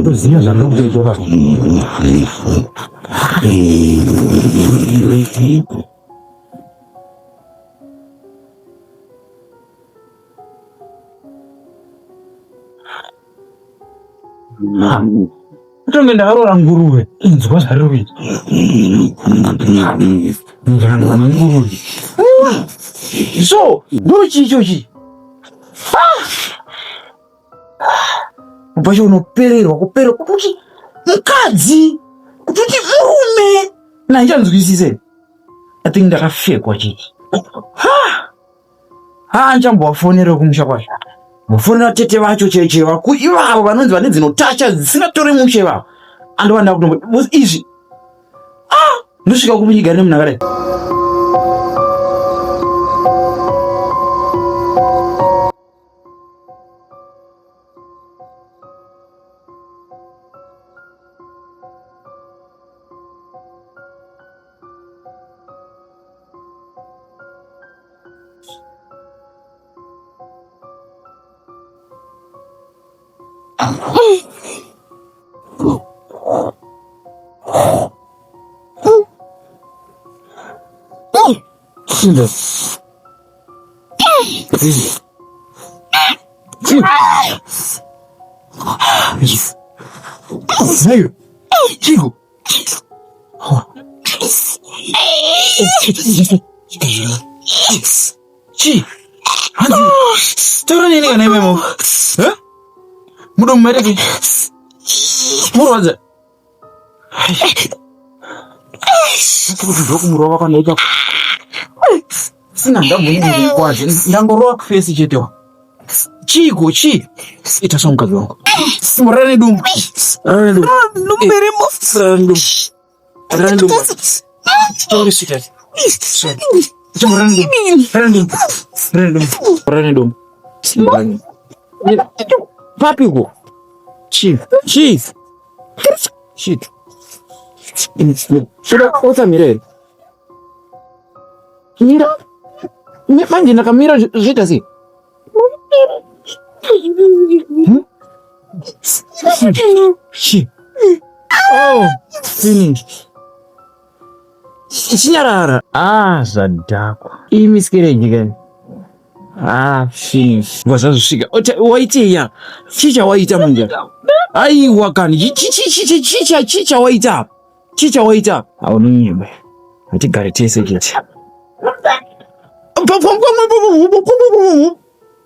Toziva zvandiri kuita. Kutonge ndakaroora nguruve inzwa zvariri kuita. Nguruve. So, ndochii ichochi? Pacho unopererwa kupererwa kutoti mukadzi kutoti murume naichanzwisise. I think ndakafekwa chii. Ha! Haa ndichambovafonera kumusha kwacho. Vofonera tete vacho cheche vaku ivavo vanonzi vane dzinotacha dzisingatori mushe ivavo. Andova ndakutombo izvi. Ah, ndosvika kupi ndigare nemunhu akadai. Chico. Chi. Hanzi. Taura neni kana imemo. Eh? Mudomo maita ki. Murwadza. Kuti ndokumurova kwandaita. Sina ndambonyanya kwaje. Ndangorova kufesi chete wa. Chiiko chii? Ita somukadzi wangu. Rara nedumbu. Rara nedumbu. Rara nedumbu. Rara nedumbu. Sorry, sweetheart. Sorry. Rara nedumbu. Rara nedumbu. Rara nedumbu. Rara nedumbu. Papi uko. Chii? Chii? Chii? Toda otsamira here? Mira. Manje ndakamira zvoita sei? Hmm? Chi. Oh, finish. Chinyarara. Ah, zvadhakwa. Imi sikerenji kani. Ah, finish. Wazazvisvika. Waitei ya? Chii chawaita manje? Aiwa kani. Chii chawaita apa? Chii chawaita apa? Haunonyeba. Hatigare tese chete.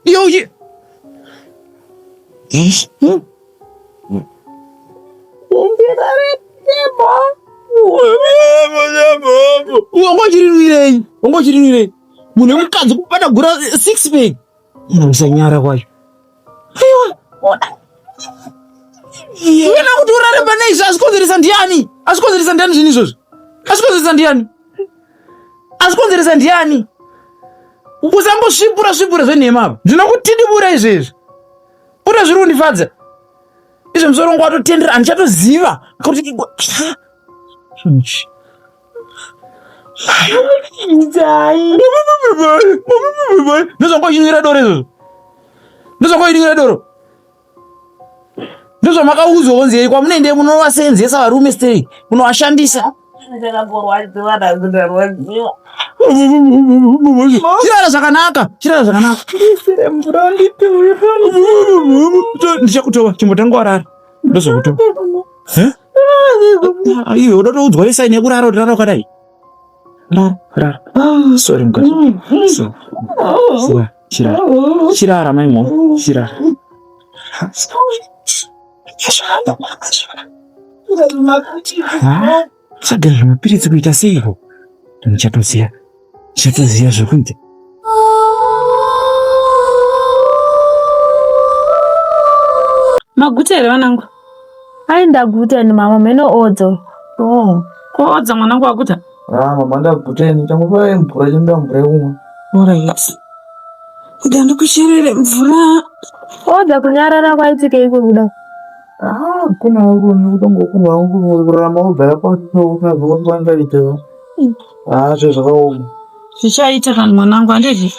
Yo, ye. Wangochirinwirei? Wangochirinwirei? Munhu wemukadzi kubata gura six pack. Usanyara kwacho. Aiwa. Wena kuti urare pane izvi azvikonzeresa ndiani? Azvikonzeresa ndiani zvinhu izvozvi? Azvikonzeresa ndiani? Azvikonzeresa ndiani? Usangosvipura svipura zvenhema apa. Ndinokutidibura izvezvi. Une zviri kundifadza. Izvo musoro wangu watotendera handichatoziva kuti ndozvanga uchinwira doro izvozvo ndozvanga uchinwira doro ndozvamakaudzwa kunzi yei kwamunoende munovasenzesa varume stay munovashandisa chirara zvakanaka chirara zvakanaka ndichakutova chimbotanga warara ndozvakutova iwe uda kutoudzwa nesaini yekurara kuti rara wakadai rara rara ah, sorry mukadzi so so chirara chirara mai mwa chirara Tsvaga zvimapiritsi kuita seiko? Ndichatoziva, ndichatoziva zvekuita. Maguta here vanangu? Ai ndaguta ini mama mheno odzo. Oh, ko odza mwanangu waguta? Ah, mama ndaguta ini changopa mvura chinoda mvura yekumwa. Alright. Ida ndikucherere mvura. Odza kunyarara kwaitikeiko kuda? Ah, kuna varume kutongokurwa kurarama wobva yakwaaita. Ah, zve zvakaoma. Zvichaita kana mwanangu handiti?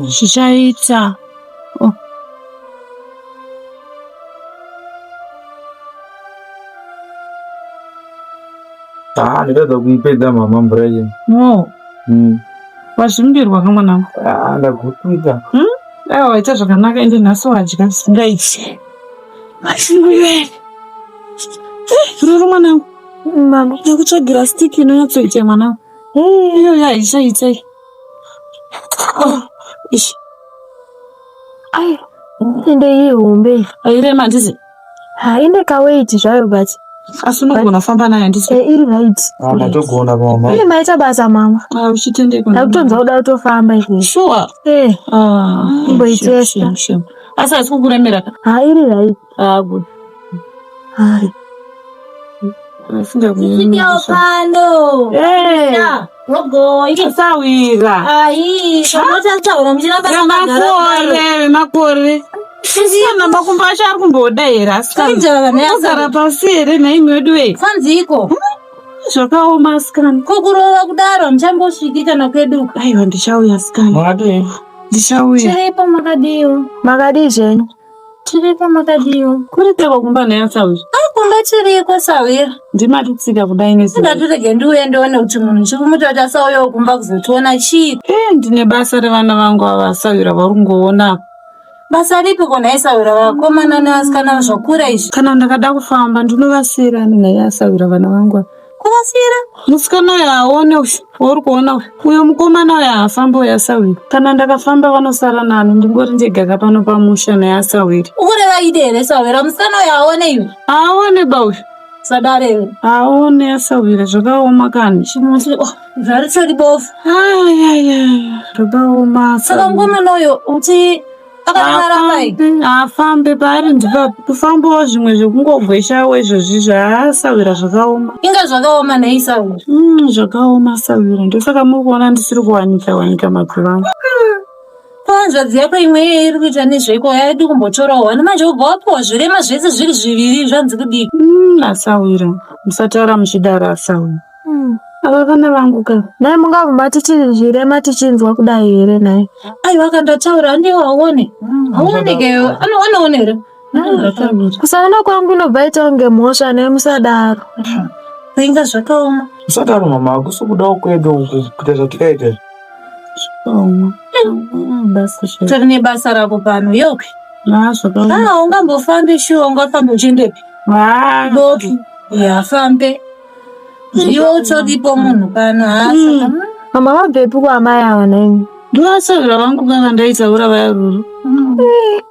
Zvichaita. Oh. Ah, ndikadza kuipedza mama mvura iyi. No. Wazvimbirwa ka mwanangu? Ah, ndagutuka. Dai waita zvakanaka ende nhasi wadya zvisingaiti. Mashinguyeni. Eh, ruru mwanangu. Mama. Ndakutsvagira stick inonyatsoita mwanangu. Iyo yaichaita. Oh, ishi. Ai, ende iyi hombe iyi. Hairema handiti? Ha, ine kaweight zvayo but Asi unogona kufamba nayo handiti? eh, iri right. Ah, matogona mama. Ine maita basa mama. Ah, uchitendeko. Ndakutonzwa kuda kutofamba izvezvi. Sure. Eh, Ah, Imboitesta. shame, shame. Asi haisi kukuremera ka? ha iri right. Ah, good. Hai. Ndafunga Sisikiawo pano. Eh, Rogoi. sawira. Ai, zvamotataura muchiramba makagara kudaro. Vemakore, vemakore. Kana makumbo acho ari kumboda here asikana? Injava Kugara nhai. pasi here nhaimi wedu wee? Fanziko. Zvakaoma asikana. Ko kurova kudaro muchambosviki kana kwedu. Aiwa ndichauya asikana. Makadii? Ndichauya. Tiripo makadiwo. Makadii zvenyu? Tiripo makadiwo. Kuri teko kumba nhai asawira. Ah, kumba tiriko sawira. Ndimatitsika kudai nezuva. Ndatirege ndiuye ndione kuti munhu chikumuti kuti asauyawo kumba kuzotiona chii. Eh, ndine basa revana vangu ava asawira vari kungoona apa. Basa ripi ko nhai sawira vakomana nevasikana zvakura izvi. Kana ndakada kufamba ndinovasiira ani nhai asawira vana vangu ava. Kuvasiira? Musikana uyo aone uyu wauri kuona uyu. Uyo mukomana uyo haafambi uyo asawira. Kana ndakafamba vanosara nani ndingori ndega ka pano pamusha naye asawira. Ukureva ide here sawira musikana uyo aone iwe. Aone ba uyu. Sadare iwe. Aone asawira zvakaoma kani. Chimuti oh, zvaritori bofu. Ayaya zvakaoma. Saka mukomana uyo uti akatorara pai. Haafambe paari ndipapo kufambawo zvimwe zvekungogweshawo izvozvi zvaasawira zvakaoma. Inga zvakaoma nhai sawira. Zvakaoma sawira ndosaka muri kuona ndisiri kuwanika wanika mazuva ano. Ko hanzvadzi yako imwe iye iri kuita nezveiko yaidi kumbotorawo wani manje wobva wapiwa zvirema zvese zviri zviviri zvanzi kudii? Asawira musataura muchidaro asawira. Ava vana vangu ka. Nhai mungabva titi zvirema tichinzwa kudai here nhai? Aiwa akandataura handiwo aone. Aoneke anoona here? Kusaona kwangu inobva ita kunge mhosva nhai musadaro. Inga zvakaoma. Musadaro mama, hakusi kudawo kwedu uku kuita zvatikaita. Zvakaoma. Tori nebasa rako pano yoke. Ah, ungambofambi shuwa ungafambi uchiendepi? Boki. Yafambe. Iwe utoripo munhu pano ha. Mama vabvepi kuamai ava nhaimi? Ndovasavira vangu kava ndaitaura vaya ruru.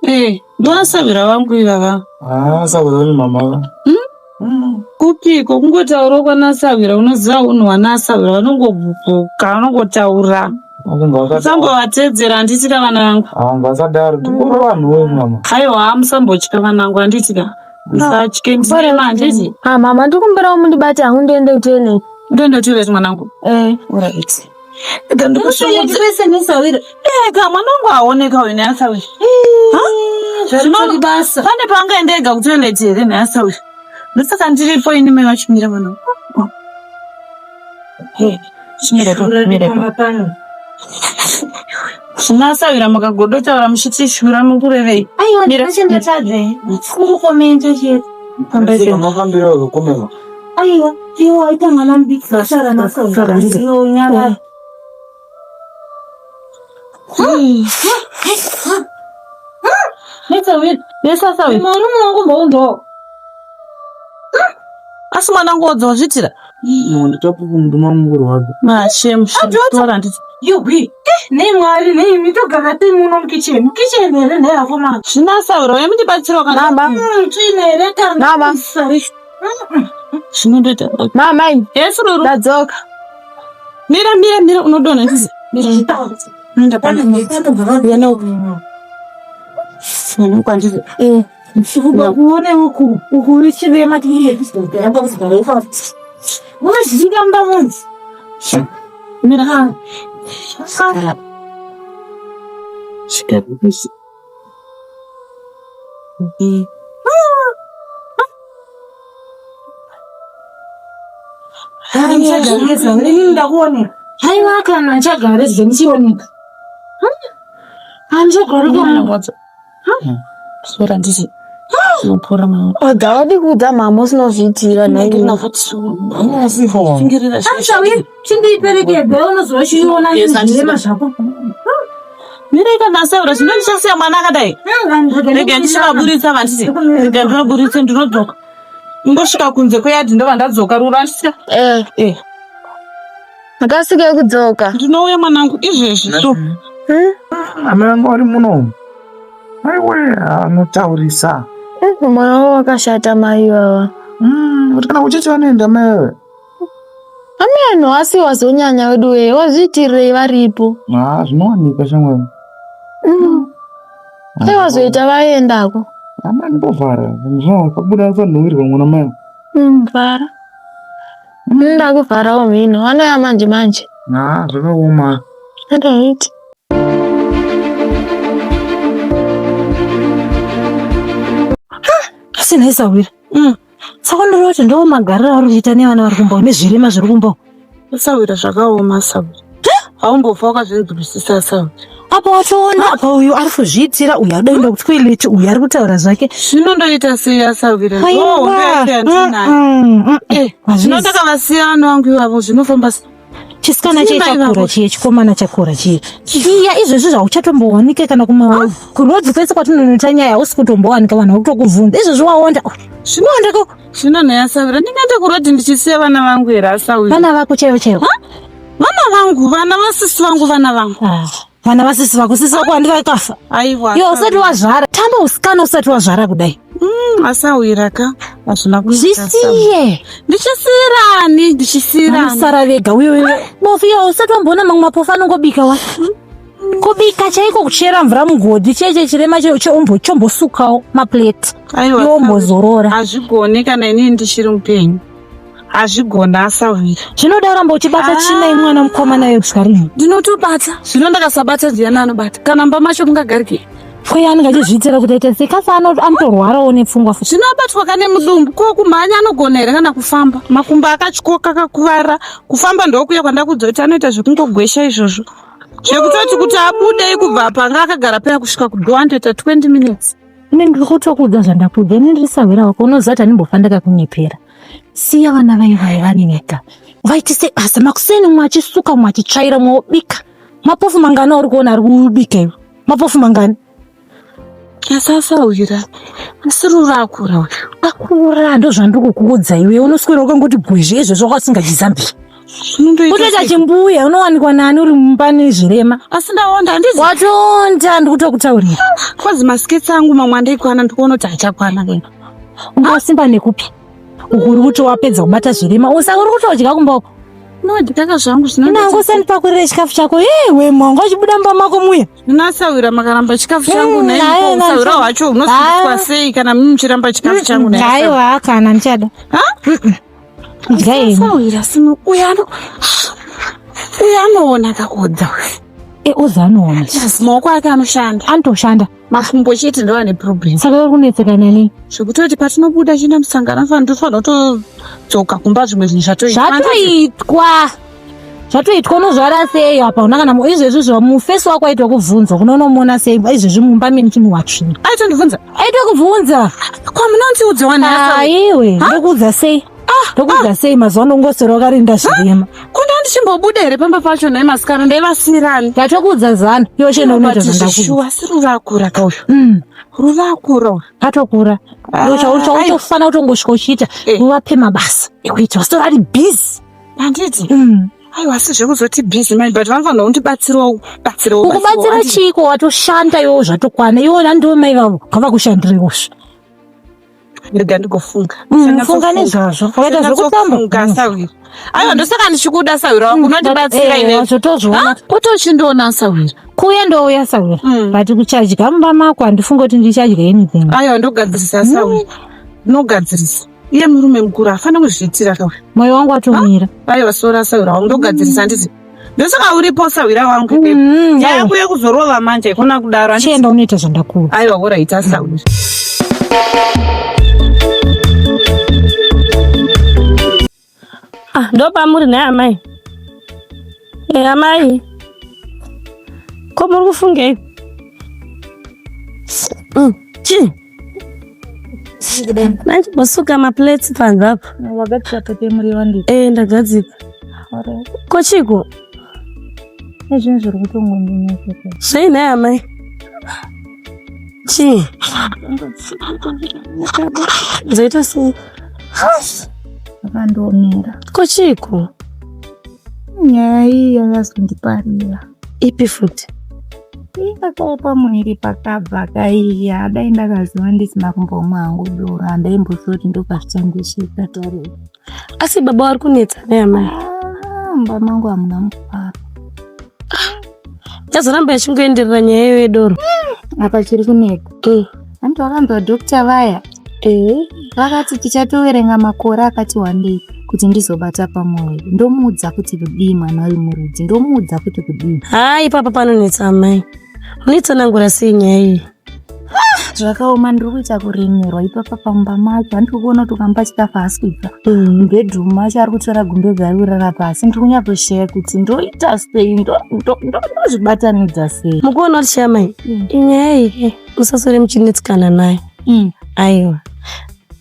Eh, ndovasavira vangu ivava. Ah, sawira wenyu mama. Kupiko kungotaurawo kwanasawira unoziva unhu hwanasawira vanongobvuka vanongotaura. Musambovatedzera handiti ka vana vangu. Ah, ngasadaro. Tikuru vanhu wenyu mama. Aiwa musambotya vana vangu handiti ka. Musatye ndinema handiti. Ah, mama ndikumbirawo mundibate hangu ndiende kutoilet. Ndoenda kutoilet mwanangu. Eh. Alright. Ega ndikushongodzira. Ega mwana wangu aoneka uyu neasawira. Zvaritori basa. Pane paangaenda ega kutoilet here neasawira. Ndosaka ndiripo ini mai vachimira mwana wangu. Hey, chimira po, chimira po. Zvimasawira mukagodotaura muchitishura mukurevei. Aiwa ndinochengetadze. Kungokomenta chete. Mafambiro akakomema. Aiwa, iwe waita mwana mudiki vasara nasawira. Iwe unyarara. Nesawira, nesasawira. Murume wangu mbounzo. Asi mwanangu wodza wazviitira? Nditapuku mukuru wake. Mashem, tora handiti. Yuhwi, nei Mwari, nei mitogara tiri muno mukicheni. Mukicheni here nhai akomana? Zvinasawira uye mundibatsirawo kana. Mama. Tsvina here kana? Mama. Sorry. Zvinondoita. Mama imi. Yes, Ruru. Ndadzoka. Mira, mira, mira, unodonha ndizi. Mira. Unoenda pano. Uya uku. Mwana uku handiti. Eh. Kuone uku, uku uri chirema Unozvinga mumba munzi. Mira. Inini ndakuonera. Haiwa kana achagare zvemuchioneka. Handichagari kana. Sora nditi. Unopora mwana. Oga wadi kuudza mama usinozviitira nhaimi. Shingirira Ashawi, chindiperekedze unozochiona zvirema zvako. Mira ikanasaura zvino ndichasiya mwana akadai. Rega ndichivaburitsa vanditi. Rega ndivaburitse ndinodzoka. Ingosvika kunze kweyadhi ndobva ndadzoka ruru andisika. Eh. Eh. Makasike kudzoka. Ndinouya mwanangu izvezvi so. Amai vangu vari muno. Aiwe, anotaurisa. Mwana wavo wakashata mai ivava. Kuti kana kuchechi vanoenda mai wewe. Ameno asi wazonyanya wedu wee wazviitirei varipo. Ah, zvinowanika shamwari. Dai wazoita vaendako. Amai ndovhara. Zvino pabuda asanhuwirwa mwana mai. Vhara. Ndakuvharawo mhino. Vanouya manje manje. Ah, zvakaoma. Alright. Asi nhai Sawira. Saka ndoreva kuti ndo magariro auri kuita nevana vari kumba nezvirema zviri kumba. Sawira zvakaoma Sawira. Haumbofa wakazvinzwisisa Sawira. Apa watoona apa uyu ari kuzviitira uyu ari kuenda kutoilet uyu ari kutaura zvake. Zvinondoita sei aSawira? Aiwa. Zvino ndakavasiya vana vangu ivavo zvinofamba sei? Chisikana chiye Simba chakura ivavo. chiye chikomana chakura chiye. Iya izvezvi zvauchatombowanike kana kuma kurodzi kwese kwatinonoita nyaya hausi kutombowanika vanhu vakutokubvunza. Izvezvi waonda. Zvinoonda ko Zvino nhai aSawira ndingaenda kurodhi ndichisiya vana vangu here aSawira? vana vako chaivo chaivo. Vana vangu, vana vasisi vangu, vana vangu. Ah, Vana vasisi vako sisi vako handi vakafa. Aiwa. Iwe usati wazvara. Tamba usikana usati wazvara kudai. Asawira ka. Hazvina kunaka, Asawira. Zvisiye. Ndichisiyirani, ndichisiyirani. Vanosara vega uye uye. Bofu iwe usati wamboona mamwe mapofu anongobika wa. Kubika chaiko kuchera mvura mugodhi cheche chirema chombosukawo maplate. Aiwa. Iwe wombozorora. Hazvigoni kana inini ndichiri mupenyu. Hazvigoni asawira. Zvinoda kuramba uchibata tsvina yemwana mukomana iwe kusvika rini. Ndinotobata. Zvino ndakasabata ndiani anobata? Kana mumba macho mungagarike. Kweye anenge achizviitira kuti aite sei kasi anotorwarawo nepfungwa futi. Zvinobatwa kane mudumbu ko kumhanya anogona here kana kufamba? Makumbo akatyoka akakuvara. Kufamba ndokuya kwandakudza kuti anoita zvekungogwesha izvozvo. Zvekutoti kuti abude kubva panga akagara paya kusvika kudhowa anotoita 20 minutes. Ine ndiri kutokuudza zvandakuudza ini ndiri sahwira wako unoziva kuti handimbofa ndakakunyepera. Siya vana vai vai vari vega. Vaitise basa makuseni mumwe achisuka mumwe achitsvaira mumwe obika. Mapofu mangani auri kuona ari kubika iwe? Mapofu mangani? Asasahwira asi Rura akura uyu. Akura ndozvandiri kukuudza iwe unoswera wakangoti gwezhe izvezvo wakasingachizambi. Kutoita chimbuya unowanikwa nani uri mumba nezvirema. Asi ndaonda handizi. Watonda ndikutokutaurira. Kwazi masketsi angu mamwe andaikwana ndikuona kuti achakwana kena. Ungasimba nekupi? Uku uri kuti wapedza kubata zvirema usa uri kutodya kumba uko. Nodya zvangu zvino. Nangu usandipakurire chikafu chako. Hey, we mongo uchibuda mumba mako muya. Nasawira makaramba chikafu changu mm, naye usawira hwacho unosimbiswa sei kana mimi muchiramba chikafu changu naye. Aiwa kana ndichada. Ha? Sawira sino uya ano uya anoona kaodza uyu. E oza anoona. Yes, maoko ake anoshanda. Anotoshanda. Makumbo chete ndo ane problem. Saka uri kunetseka nani? Zvekutoti patinobuda chienda musangano anofanira ndofanira kutodzoka kumba zvimwe zvinhu zvatoitwa. Zvatoitwa. Zvatoitwa unozvara sei apa una kana izvezvi zva mufesi wako aitwa kubvunza kunonomuona sei izvezvi mumba mene chinhu watsvina. Aitondibvunza. Aitwa kubvunza. Kwamunondiudza wani? Aiwe, ndokuudza sei? Ah, ndokuudza ah. sei mazuva ano ungoswera wakarinda zvirema. Kunda ndichimbobuda here pamba pacho nhai masikana ndaivasirani. Ndatokuudza zano iwe chienda unoita zvandakuudza. Shuwa asi ruvakura kauyu. Ruvakura. Atokura. Ah, Chautofanira kutongosvika uchiita Eh. uvape mabasa ekuita usitori ari busy. Handiti? Aiwa asi zvekuzoti busy mai but vanofanira kundibatsirawo batsirawo. Ukubatsira chiiko watoshanda iwewo zvatokwana iwo nandiwo mai vavo ngavakushandirewo zve. Ndega ndigofunga. Funga nezvazvo. Wakaita zvekutamba. Funga sawira. Aiwa ndosaka ndichikuda sawira wangu unondibatsira iwe. Wazotozviona. Kuti uchindiona sawira. Kuuya ndouya sawira. But kuchadya mumba mako handifungi kuti ndichadya anything. Aiwa ndogadzirisa sawira. Ndinogadzirisa. Iye murume mukuru hafanira kuzviitira kauyu. Moyo wangu watomira. Aiwa sora sawira wangu ndogadzirisa handiti. Ndosaka uripo sawira wangu. Nyaya yako yekuzorova manje haikona kudaro. handiti? Chienda unoita zvandakura. Aiwa woraita sawira. Ah, ndopamuri nhai amai. Eh, amai. Ko muri kufungei? Chii? Ndachimbosuka maplates panze apo. Wagadzika pepe muriwo ndiko. Eh, ndagadzika. Ko chiko? Nezvinhu zviri kutongondinetsa. Zvei nhai amai? Chii? Dzoita sei? Zvakandiomera. Ko chiiko? Nyaya iyi yakazondiparira. Ipi futi? Yakaipa muviri pakabva kaiya dai ndakaziva ndisina kumbomwa hangu doro handaimbozoti kuti ndopazvichandisvika tariro. Asi baba vari kunetsa nhai amai? Ah, mumba mangu hamuna mufaro. Yazoramba ichingoenderera nyaya iyo yedoro. Apa chiri kunetsa. Hanti wakanzwa doctor vaya vakati tichatoverenga makore akati wandei kuti ndizobata pamwoyo. Ndomuudza kuti kudii mwana uyu murudzi, ndomuudza kuti kudii. Haa ipapa panonetsa amai. Munitsanangura sei nyaya iyi? Zvakaoma ndiri kuita kuremerwa ipapa pamba macho handiri kuona kuti ukamupa chikafu haasi kudya. Mubedroom macho ari kutora gumbeze ari kurara pasi ndiri kunyatsoshaya kuti ndoita sei ndozvibatanidza sei. Mukuona kuti shamai inyaya iyi musaswere muchinetsekana nayo. Aiwa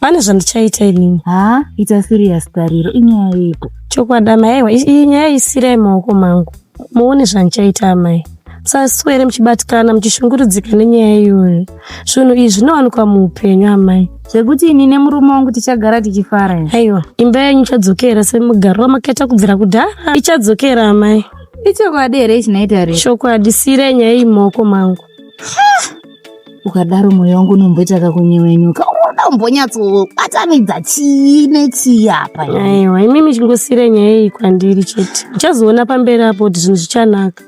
pane zvandichaita inini. Ha ita serious Tariro inyaya yeiko? Chokwadi amai aiwa iyi nyaya isirai maoko mangu muone zvandichaita amai. Musaswere muchibatikana muchishungurudzika nenyaya iyoyo. Zvinhu izvi zvinowanikwa muupenyu amai. Zvekuti ini nemurume wangu tichagara tichifara here? Aiwa imba yenyu ichadzokera semugariro wamakaita kubvira kudhara. Ichadzokera amai. Ichokwadi here ichi nhai Tariro? Chokwadi sirai nyaya iyi mumaoko mangu. Ukadaro moyo wangu unomboita kakunyevenyuka unoda kumbonyatsobatanidza chii nechii apa. Aiwa imimi chingosirai nyaya iyi kwandiri chete. Muchazoona pamberi apo kuti zvinhu zvichanaka.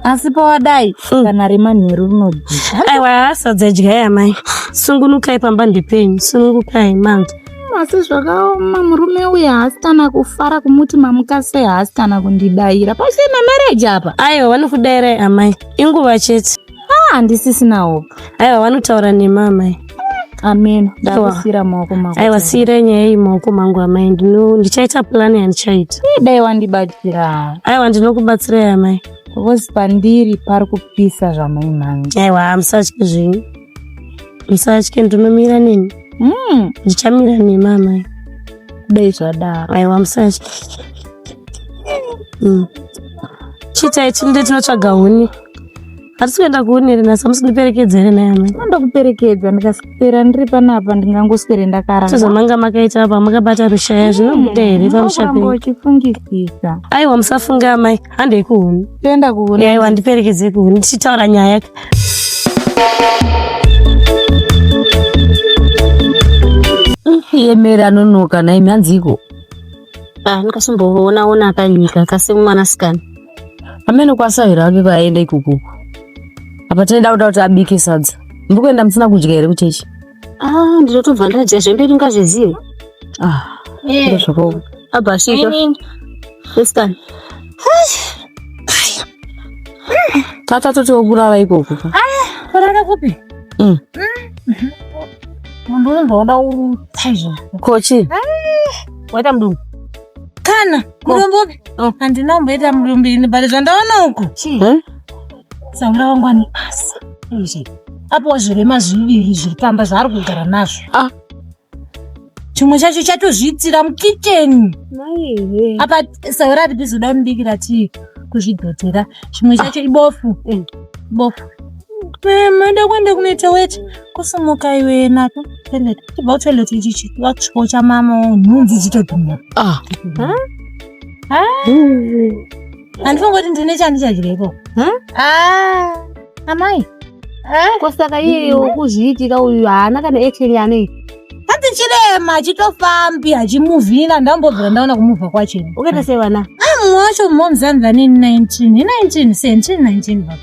Asi pawadai kana remanheru rinodya. Aiwa sadza idyai amai. Sungunukai pamba ndepenyu. Sunungukai manzwa. Asi zvakaoma murume uyu haasi kana kufara kumuti mamuka sei haasi kana kundidaira. Pasina marriage apa. Aiwa vanokudairai amai. Inguva chete. Ah, handisisina hope. Aiwa vanotaura nemi amai. Amen. Ndakusira maoko mako. Aiwa sirai nyaya iyi maoko mangu amai. Ndichaita plan yandichaita. Dai wandibatsira. Aiwa ndinokubatsirai amai. Because pandiri pari kupisa zvamaimhange. Aiwa musatye zvenyu. Musatye ndinomira nemi. Ndichamira nemi amai. Dai zvadaro. Aiwa musatye. Chiitai tinde tinotsvaga huni. Hatisi kuenda kuhuni here nhasi hamusi kundiperekedza here nhai amai? Ndokuperekedza ndikaswera ndiri panapa ndingangoswere ndakarara. Sezvamanga makaita apa makabata rushaya zvinobuda here pamusha Unoramba penyu? uchifungisisa. Aiwa musafunge amai handei kuhuni. Toenda kuhuni. Aiwa ndiperekedzei kuhuni tichitaura nyaya. Iye Mary anonoka nhaimi hanziiko? Ah, ndikasomboona ona akanyika kasi mwanasikana. Amene kwasahwira wake kwaenda ikoko. Apa tinoda kuda kuti abike sadza. Muri kuenda musina kudya here kuchechi? Ah, ndinotobva ndadya zvemberi ungazvizive. Ah, Eh. zvakaoma. Abva asvika. Wesikana. Tata totiwo kurara ikoko. Kurara kupi? Munhu unonzwa kuda kurutsa izvo. Kochi. Waita mudumbu. Kana mudumbu upi? Handina kumboita mudumbu ini but zvandaona uku. Eh? Saura wangu ane basa. Apo zvirema zviviri zviri pamba zvaari kugara nazvo. Ah. Chimwe chacho chatozviitira mukicheni. Apa saura ari busy kuda kunobikira tii kuzvidhotera. Chimwe chacho ibofu. Bofu. Mada kuenda kunoita weti kusimuka iwe nako toilet. Chibva kutoilet ichichi wakusvika chamama nhunzi dzitodhuma. Ah. Handifungi kuti ndine chandichadya ikoko. Ah, amai. Ko saka iye kuzviitira uyu haana kana action yaanoita. Hanzi chirema hachitofambi hachimuvhina ndambobvira ndaona kumuvha kwacho. Ukaita sei vana? Ah, mumwe wacho momzanza ne 19 19 19 19 va.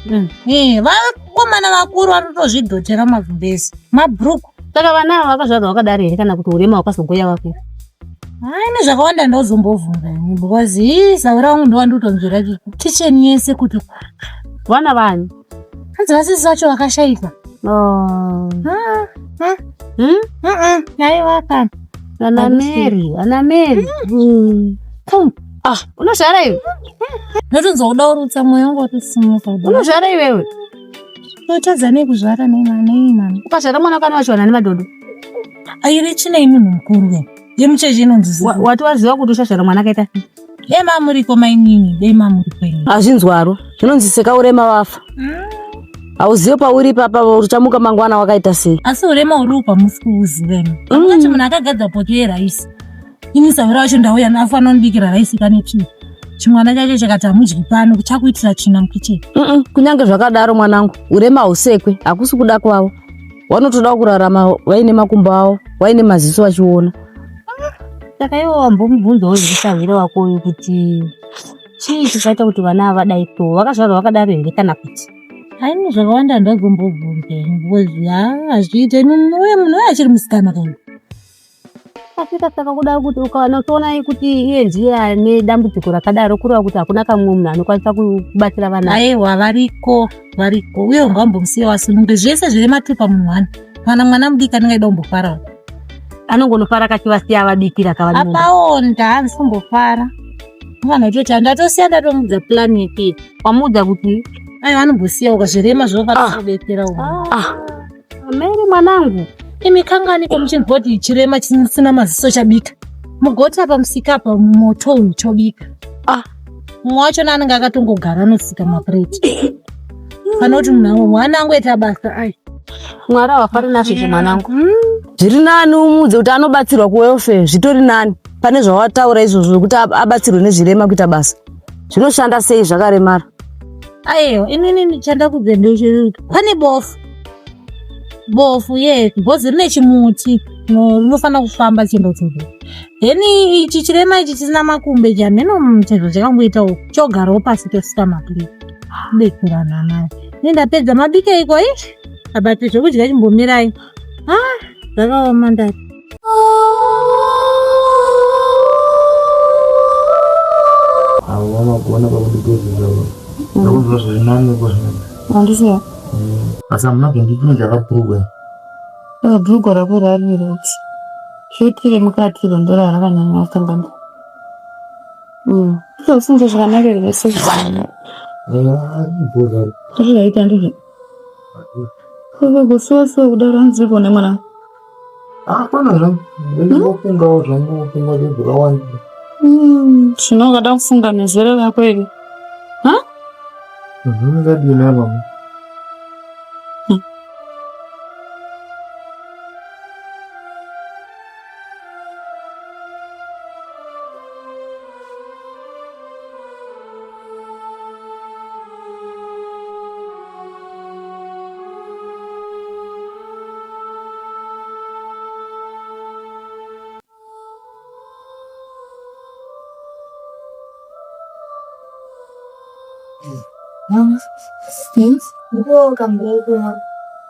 Eh, vakomana vakuru vanotozvidhotera magumbezi. Mabhuruku. Saka vana ava vakazvarwa vakadaro here kana kuti urema hwakazongoya vakura? Hayi nezvakawanda ndozombovhunza ini because hii saura wangu ndowandikutonzwira kitchen yese kuti Vana vani? hanzi vasisi vacho vakashaika. Oh. Ah, ah, Hmm? ah, aiwa kana. Ana Mary, ana Mary. Ah, Unozvara iwe? Ndotonzwa kuda kurutsa mwoyo wangu watosimuka. Unozvara iwewe? Totadza nei kuzvara nei mwana nei mwana. Ukazvara mwana kana wachiwana nemadodo. Aire chinei munhu mukuru we. Yemucheche inonzi Wati waziva kuti uchazvara mwana akaita sei? Dei mamuriko mainini, dei mamuriko ini. Hazvinzwaro. Zvinonzi seka urema wafa. Hauzive pauri ipapa uchamuka mangwana wakaita sei. Asi urema uri upa musi kuuziva imi. Ungati munhu akagadza poto yeraisi. Ini saura wacho ndauya nafanira kundibikira raisi kane chii. Chimwana chacho chakati hamudyi pano chakuitira tsvina mukicheni. Kunyange zvakadaro mwanangu, urema hausekwe, hakusi kuda kwavo. Vanotoda kurarama vaine makumbo avo, vaine maziso vachiona. Saka iwe wambomubvunzawo here sahwira wako uyu kuti chii chakaita kuti vana ava vadai so vakazvarwa vakadaro here kana kuti? Haini zvakawanda ndazombobvunza ini because haa hazviite ini uye munhu uye achiri musikana kana. Asika saka kuda kuti ukaona uchiona kuti iye ndiye ane dambudziko rakadaro kureva kuti hakuna kamwe munhu anokwanisa kubatsira vana. Aiwa variko variko uye ungambomusiya wasununge zvese zviri matupa munhu wani. Kana mwana mudiki anenge aida kumbofarawo. Anongonofara kachivasiya avabikira kava Apaonda hanzi kumbofara. Vanhu vachoti ndatosiya ndatomudza plan yekuita. Wamuudza kuti Aiwa anombosiya ukazvirema zvinofana kubetsera umu. Ah, Mary mwanangu. Imi kanganiko muchinzwa kuti chirema chisina maziso chabika. Mugoti apa musika apa moto uyu chobika. Ah. Mumwe wacho anenge akatongogara anosika mapureti. Kana kuti munhu mwana angoita basa ai. Mwari havafari nazvo izvi mwanangu. Zviri nani umuudze kuti anobatsirwa kuwelfare, zvitori nani pane zvawataura izvozvo zvekuti abatsirwe nezvirema kuita basa. Zvinoshanda sei zvakaremara? Aiwa inini chandakudze ndechekuti pane bofu. Bofu ye bhozi rine chimuti rinofanira kufamba chienda kuchibhedhlera. Then ichi chirema ichi chisina makumbo ichi hameno chezvo chakangoitawo chogarawo pasi chosika mapureti. Kubetserana naye. Ini ndapedza mabika iko ichi. Apa zvekudya chimbomirai. Ah, zvakaoma ndati. Avo vanogona pakundigezesa ndakunzwa zviri nani iko zvino. Handisiya. Asi hamuna kundi chakabhurugwa. Bhurugwa rako rariri kuti shoti remukati iro ndoro rakanyanya kusangana. Usinzwe zvakanaka here sezvakanaka. Ndizvo zvaita ndizvo. Kusuwa suwa kudaro hanzi kuone mwana. Hapana zvangu. Ndingofungawo zvangu pfungwa dzakawanda. Zvino ukada kufunga nezera rako iri. Ha? Ndadii mama?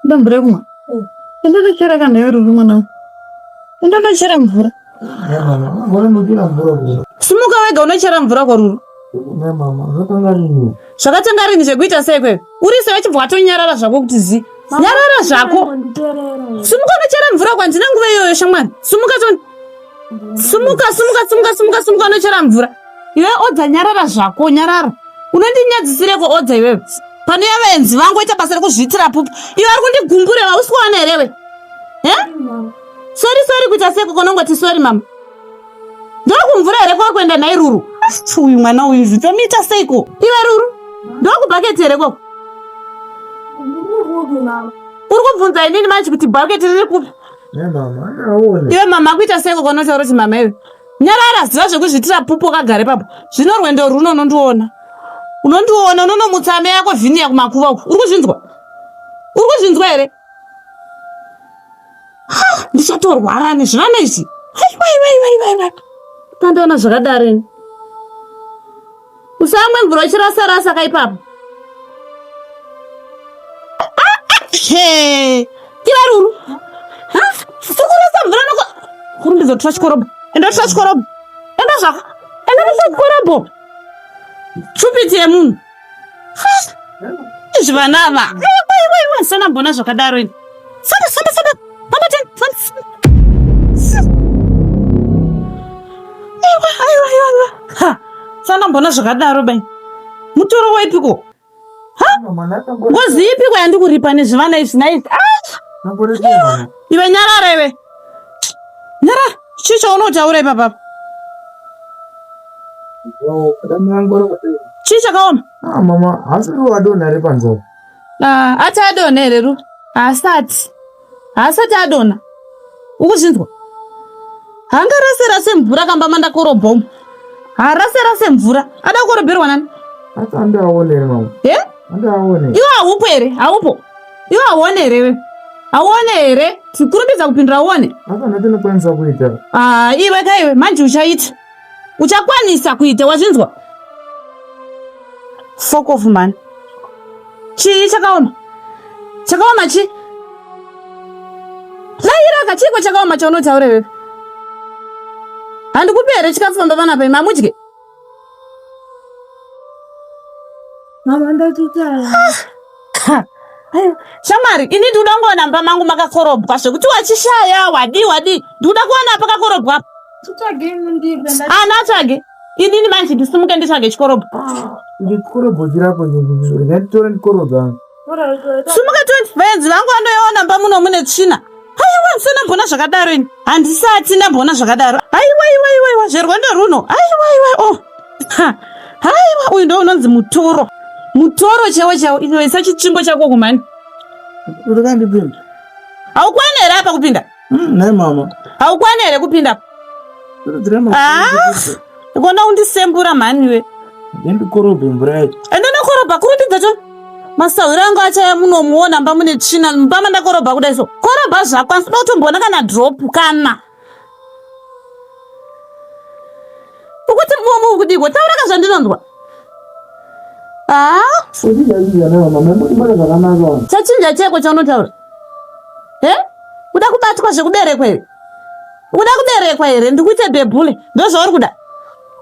Ndoda mvura yekumwa. Enda ndochera kana iwe Ruru mwana wangu. Enda ndochera mvura. Simuka wega unochera mvura kwa Ruru. Zvakatanga rini zvekuita sei kwewe? Uri sei wachibva watonyarara zvako kuti zi. Nyarara zvako. Simuka unochera mvura kwandina nguva iyoyo shamwari. Simuka toni. Simuka, simuka, simuka, simuka, simuka unochera mvura. Iwe odza nyarara zvako, nyarara. Unondinyadzisireko odza iwewe. Panouya vaenzi vangu oita basa rekuzviitira pupu. Iwe ari kundigumbura hausi kuona here we? Eh? Sorry, sorry kuita seko konongoti sorry mama. Ndokumvura here kwauri kuenda nhai Ruru? Uyu mwana uyu zvitomuita seiko? Iwe Ruru, ndokubhaketi here koko? Uri kubvunza inini manje kuti bhaketi riri kupi? Iwe mama kuita seiko konotaura kuti mama iwe? Nyarara, ziva zvekuzviitira pupu wakagara ipapo. Zvino rwendo runo unondiona. Unondiona unonomutsa ame yako vhiniya kumakuva uku. Uri kuzvinzwa? Uri kuzvinzwa here? Ndichatorwara nezvivana izvi. Aiwa. Tandiona zvakadaro ini. Usamwe mvura uchirasa rasa ka ipapo. Iwe Ruru. Ha? Ukurasa mvura noko. Kurumbidzo tora chikorobho. Enda tora chikorobho. Enda zvako. Enda tora chikorobho. Chupiti yemunhu. Izvi vana ava. Aiwa aiwa aiwa sana mbona zvakadaro ini. Sanda sanda sanda. Mama ten. Sanda. Aiwa aiwa aiwa. Ha. Sana mbona zvakadaro bai. Mutoro waipiko? Ha? Ngozi ipiko yandikuripa nezvivana izvi naizvi? Ah! Iwe nyarara iwe. Nyarara. Chii chaunotaura ipapa? Chii chakaoma? Ah, mama, hasi ru adonha here panzou? Ah, ati adonha here ru? Haasati. Haasati adonha. Ukuzvinzwa? Hangarase rase mvura kamba mandakorobha umu. Harase rase mvura. Ada kukorobherwa nani? Asi andiaone here mama? Eh? Andiaone. Iwe haupo here? Haupo. Iwe hauone here iwe? Hauone here? Tikurumbidza kupindura uone. Asi andinokwanisa kuita. Ah, iwe ka iwe manje uchaita. Uchakwanisa kuita wazvinzwa? Fuck off man. Chii chakaoma? Chakaoma chii? Dairaka chiiko chakaoma chaunotaura iwewe? Handikupi here chikafu pamba panapa imi hamudye? Mama ndatuta. Aiwa, shamwari ini ndikuda kungoona mumba mangu makakorobwa zvekuti wachishaya wadii wadii ndikuda kuona pakakorobwa apa. Tutsvage mundipe. Ana atsvage inini manje ndisimuke nditsvage chikorobho. Ndikorobho chirapo nditore ndikorobha. Sumuka 20 vaenzi vangu vandoiona mumba muno mune tsvina. Haiwa ndisati ndamboona zvakadaro ini. Handisati ndamboona zvakadaro. Haiwa iwa iwa iwa zverwendo runo. Haiwa iwa oh. Ha. Haiwa uyu ndo unonzi mutoro. Mutoro chaiwo chaiwo iwe isa chitsvimbo chako kumhani. Ndikandipinda. Haukwani here apa kupinda? Nhai mama. Haukwani here kupinda? Ah! Ukona undisembura mhani iwe. Ndandikorobhe mvura yacho. Enda nokorobha kurutidza cho. Masahwira angu achaya munomuona mba mune tsvina mba mandakorobha kudai so. Korobha zvako asi uda kutomboona kana drop kana. Ukuti mumu ukudiko taura ka zvandinonzwa. Ah? Chachinja cheko chaunotaura. Eh? Kuda kubatwa zvekuberekwa here? Kuda kuberekwa here? Ndikuite bhebhule. Ndozvauri kuda.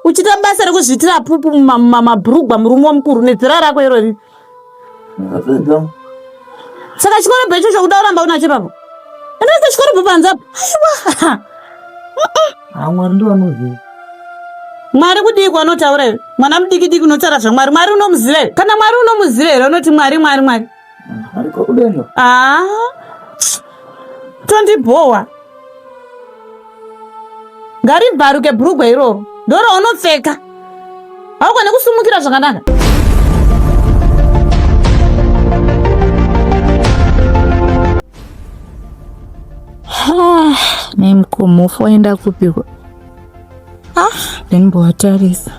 Uchiita basa rekuzviitira pupu mumabhurugwa murume wamukuru nedzera rako irori. Saka chikorobho icho chokuda kuramba unacho ipapo. Endaisa chikorobho panze apo. Aiwa. Ah, Mwari ndiwo anoziva. Mwari kudii kwanotaura iwe? Mwana mudiki diki unotaura zvaMwari. Mwari unomuziva here? Kana Mwari unomuziva here unoti Mwari Mwari Mwari. Ariko kudenga. Ah. Tondibhowa. Ngaribvaruke bhurugwa iroro. Ndorounopfeka. Haugone kusumukira zvakanaka. Nemukumufu waenda kupiko? Ah, ndimbowatarisa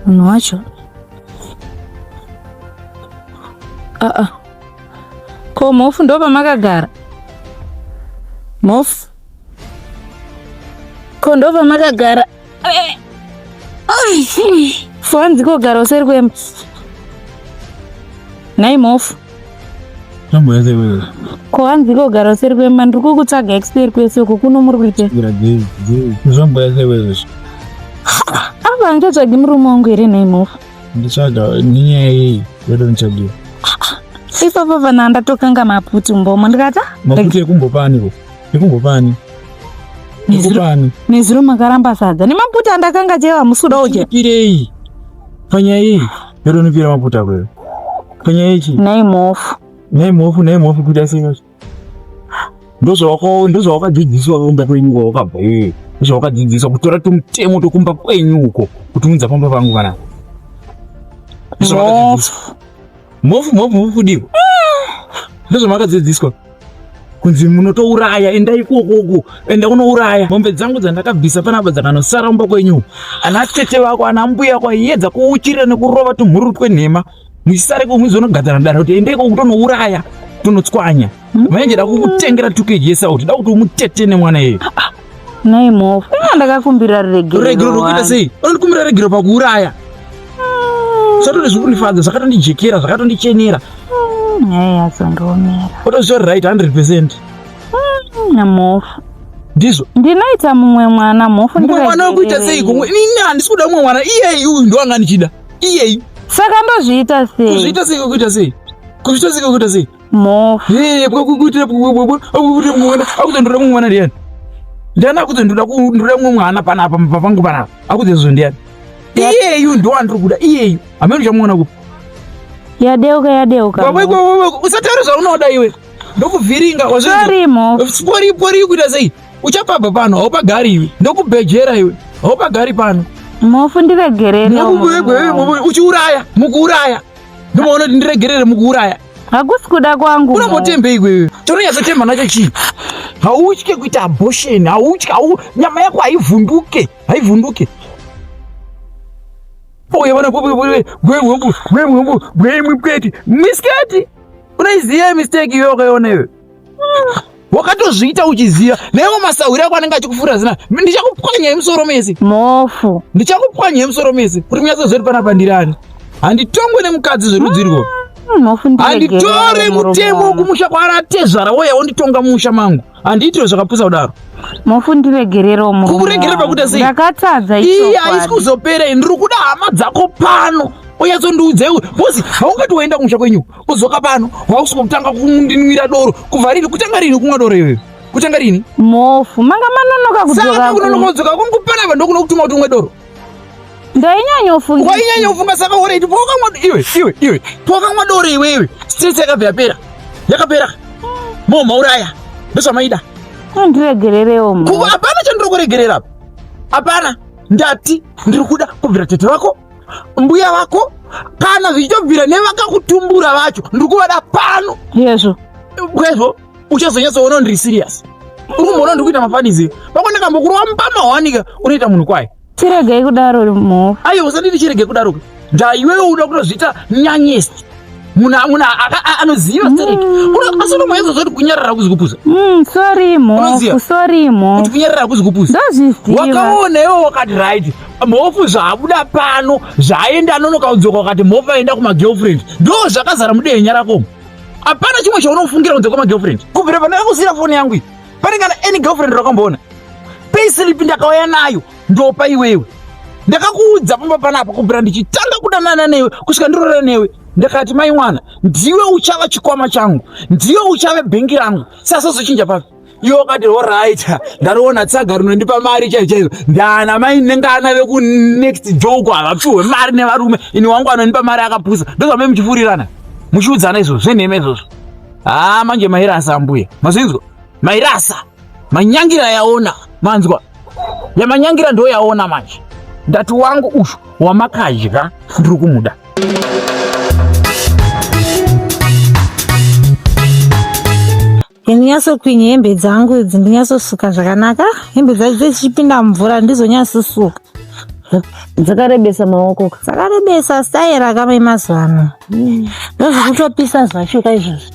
munhu wacho. Aa, ah, ah. Ko mhofu ndo pamakagara? Mhofu ko ndo pamakagara? Eh. Fanzi kogara useri kwemba. Nhai mhofu. Ko hanzi kogara useri kwemba ndiri kukutsvaga expert kwese uko kuno muri kuite. Apa handichatsvagi murume wangu here nhai mhofu? Nditsvaga nenyaya yei yodonitsvagira. Ipapo pana ndatokanga maputi mbomo ndikati ah, maputi ekumbopani ko ekumbopani ekupani nezuro makaramba sadza nemaputi andakanga chaiwo hamusi kuda kudya pirei panyaya yei yodonipira maputi ako iwe panyaya yechi nhai mhofu nhai mhofu nhai mhofu kuita sei kacho ndozvawakadzidziswa kumba kwenyu kwawakabva iwewe ndozvawakadzidziswa kutora tumutemo tokumba kwenyu uko kutiunza pamba pangu kana mhofu mhofu mhofu kudiwa ndozvamakadzidziswa kunzi munotouraya enda ikokoko enda kunouraya mombe dzangu dzandakabvisa panapa dzakanosara kumba kwenyu ana tete vako ana mbuya vako aiyedza kuuchirira nekurova tumhururu twenhema muchisare kumuzonogadzana dana kuti enda ikoko kutonouraya tonotswanya Manje da kukutengera 2 kg yesauti da kuti umutete nemwana iyeyo. Ah, ah. Nei mhofu. Ina ndakakumbira regero. Regero rokuita sei? Unondikumbira regero pakuuraya. Zvatoti zviri kundifadza, zvakatondijekera, zvakatondichenera. Nyaya yacho ndiomera. Otozvitori right 100%. Mhofu. Ndizvo. Ndinoita mumwe mwana mhofu. Mumwe mwana wekuita sei? Ini handisi kuda mumwe mwana. Iyeyi uyu ndo anga ndichida. Iyeyi. Saka ndozviita sei? Kuzviita sei kuita sei? Kuzviita sei kuita sei? Mhofu. Hey, kuitira akuitira mwana, akuzondoda mumwe mwana ndiani? Ndiani akuzondoda ndoda mumwe mwana panapa papangu panapa? Akuzondoda ndiani? Iyeyu ndo wandiri kuda, iyeyu. Hameno uchamuona kupi? Yadeuka yadeuka. Baba usataure zvaunoda iwe. Ndokuvhiringa wazvinzwa. Sorry mhofu. Pori pori kuita sei? Uchapabva pano haupagari iwe. Ndokubhejera iwe. Haupagari pano. Mhofu ndiregerere. Uchiuraya, mukuuraya. Ndomaona kuti ndiregerere mukuuraya. Hakusi kuda kwangu. Unombotembe iwe. Chaunonyatsotemba nacho chii? Hautye kuita abortion, hautye, hau, nyama yako haivhunduke, haivhunduke. Oye vana bwemwe mistake. Unoiziva mistake iwe wakaiona iwe. Wakatozviita uchiziva. Naiwo masahwira ako anenge achikufura zina. Ndichakupwanyai musoro mese. Mhofu. Ndichakupwanyai musoro mese. Kuti munyatsoziva kuti panapa ndiri ani. Handitongwe nemukadzi zverudzirwo. Mhofu ndiregerere. Handitore mutemo kumusha kwaratezvara woya wonditonga mumusha mangu. Handiitire zvakapusa kudaro. Mhofu ndiregererewo murume. Kukuregerera pakuita sei? Ndakatadza ichokwadi. Iyi haisi kuzopera iyi. Ndiri kuda hama dzako pano. Unyatsondiudza iwe. Bosi, haungati waenda kumusha kwenyu. Kudzoka pano wakusvika kutanga kundinwira doro. Kubva rini? Kutanga rini kumwa doro iwewe? Kutanga rini? Mhofu, manga manonoka kudzoka. Saka kunonoka kudzoka kwangu panapa ndokunokutuma kuti umwe doro. Ndainyanyofunga. Wainyanyofunga saka already pawakamwa iwe iwe iwe. Pawakamwa doro iwe iwe. Stress yakabva yapera. Yakapera. Mo mauraya. Ndozvamaida. Ndiregererewo mo. Kuva hapana chandiri kuregerera apa. Hapana. Ndati ndiri kuda kubvira tete vako mbuya vako kana zvichitobvira nevakakutumbura vacho ndiri kuvada pano yezvo kwezvo uchazonyatsoona ndiri serious uri kumboona ndiri kuita mafanizi pako ndakambokurova mbama wanika unoita munhu kwaye chiregai kudaro mhofu aiwa usanditi chirege kudaro ndaa iwewe uda kutozviita nyanyesti munhu munhu anoziva stereki mm. asi unomboedza kuti kunyarara hakuzi kupusa mm, sorry mhofu sorry mhofu kuti kunyarara hakuzi kupusa ndozviziva wakaona iwe wakati right mhofu zvaabuda pano zvaaenda anonoka kudzoka wakati mhofu aenda kumagirlfriend ndo zvakazara mudehenya rako hapana chimwe chaunofungira kunze kwamagirlfriend kubvira pandakakusiyira foni yangu iyi pane kana any girlfriend rakamboona payslip ndakauya nayo ndopa iwewe ndakakuudza pamba panapa kubvira ndichitanga kudanana newe kusvika ndirora newe ndakati mai mwana ndiwe uchava chikwama changu ndiwe uchave bhengi rangu sasozochinja papi iwe wakati orit ndariona tsaga rinondipa mari chaizvo chaizvo ndana mai nengana vekunext joko havapiwe mari nevarume ini wangu anondipa mari akapusa ndozvamai muchifurirana muchiudzana izvozvo zvenhema izvozvo haa manje mairasa ambuya mazvinzwa mairasa manyangira yaona manzwa yamanyangira ndo yaona manje ndati wangu uyu wamakadya ndiri kumuda Ndinyatsokwinya hembe dzangu idzi ndinyatsosuka zvakanaka. Hembe dzacho dzichipinda mumvura ndizonyatsosuka. Dzakarebesa maoko. Dzakarebesa style kama mazuva ano. Ndozvekutopisa zvacho ka izvozvo.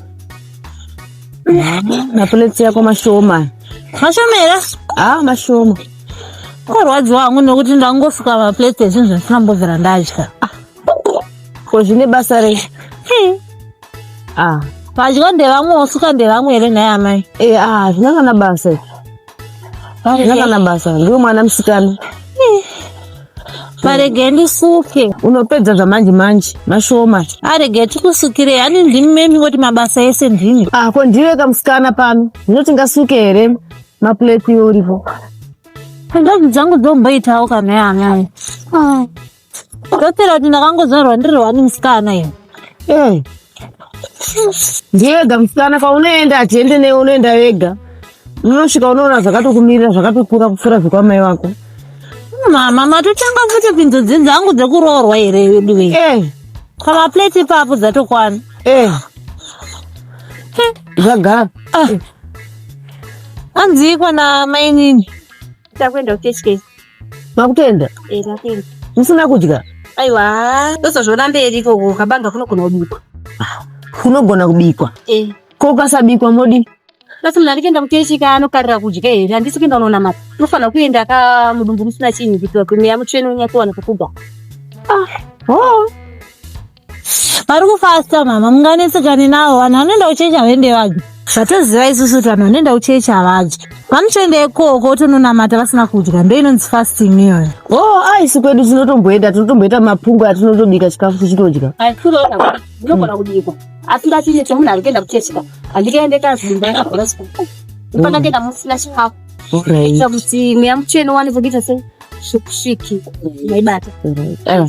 Maplates yako mashoma. Mashoma here? Ah, mashoma. Kurwadziwa hangu nekuti ndangosuka maplates ezvinhu zvandisina kumbobvira ndadya. Ko zvine basa rei? Ah. Vadya ndevamwe wosuka ndevamwe here nhai amai? Eh, ah, hazvina kana basa. Hazvina kana basa. Ndiwe mwana musikana. Parege ndisuke. Unopedza zvamanje manje, mashoma. Arege tikusukirei, ani ndimi memi ngoti mabasa ese ndimi. Ah, ko ndiwe kamusikana pano. Ndinoti ngasuke here maplate iwe uripo. Hanzvadzi dzangu dzomboitawo kana amai. Ah. Ndopera kuti ndakangozvarwa ndiri wani musikana ini. Eh. Ndiwega musikana kwaunoenda hatiende newe unoenda wega. Unosvika unoona zvakatokumirira zvakatokura kupfuura zvekwamai wako. Mama matotanga futi pinzo dzangu dzekuroorwa here wedu wee. Eh. Pamaplate ipapo dzatokwana. Eh. Zvagara. Ah. Anzikwa namainini. Takuenda kuchechi Makutoenda? Eh, takuenda. Musina kudya? Aiwa, tozozviona mberi ikoko kabanga kunogona kubikwa. Kunogona kubikwa. Eh. Ko ukasabikwa modi? Asi munhu ari kuenda kuchechi ka anokarira kudya here? Handisi kuenda unonamata. Unofanira kuenda ka mudumbu musina chinhu kuitira kuti mweya mutsvene unyatsowana pekugara. Ah, oh. Vari kufasta mama, munganetsekane navo. Vanhu vanoenda kuchechi havaende vadyi. Zvatoziva isusu kuti vanhu vanoenda kuchechi havadyi. Vanotoenda ikoko votononamata vasina kudya. Ndo inonzi fasting iyoyo. Oh, aisi kwedu tinotomboenda, tinotomboita mapungu atinotobika chikafu tichitodya. Ai, ndinogona kubikwa. Asi ndati chemunhu ari kuenda kuchechi ka. Handikaende kazimba yakabhora siku. Ndinofanira kuenda musina chikafu. Alright. Kuitira kuti mweya mutsvene uwane pekuita sei? Svikisviki. Maibata.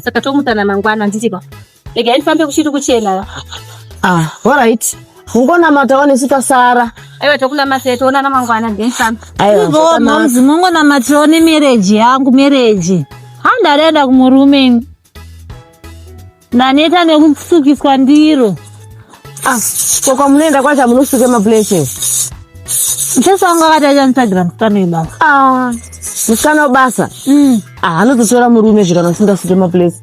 Saka tomutana mangwana handiti kwa. Regai ndifambe kuchiri kuchena. Ah, alright. Mungonamata nesu tasara. Aiwa tokunamata toonana mangwana ndifambe. Aiwa, Ivo zvakanaka. moms mungonamatirawo nemereji yangu mereji. Handadaenda kumurume ini. Ndaneta nekusukiswa ndiro. Ah, ko kwamunoenda kwacho hamunosuke maplate. Mutesi wangu akati achanditsvagira musikana webasa. Ah, musikana webasa? Ah, anototora murume zve kana usingasuke maplate.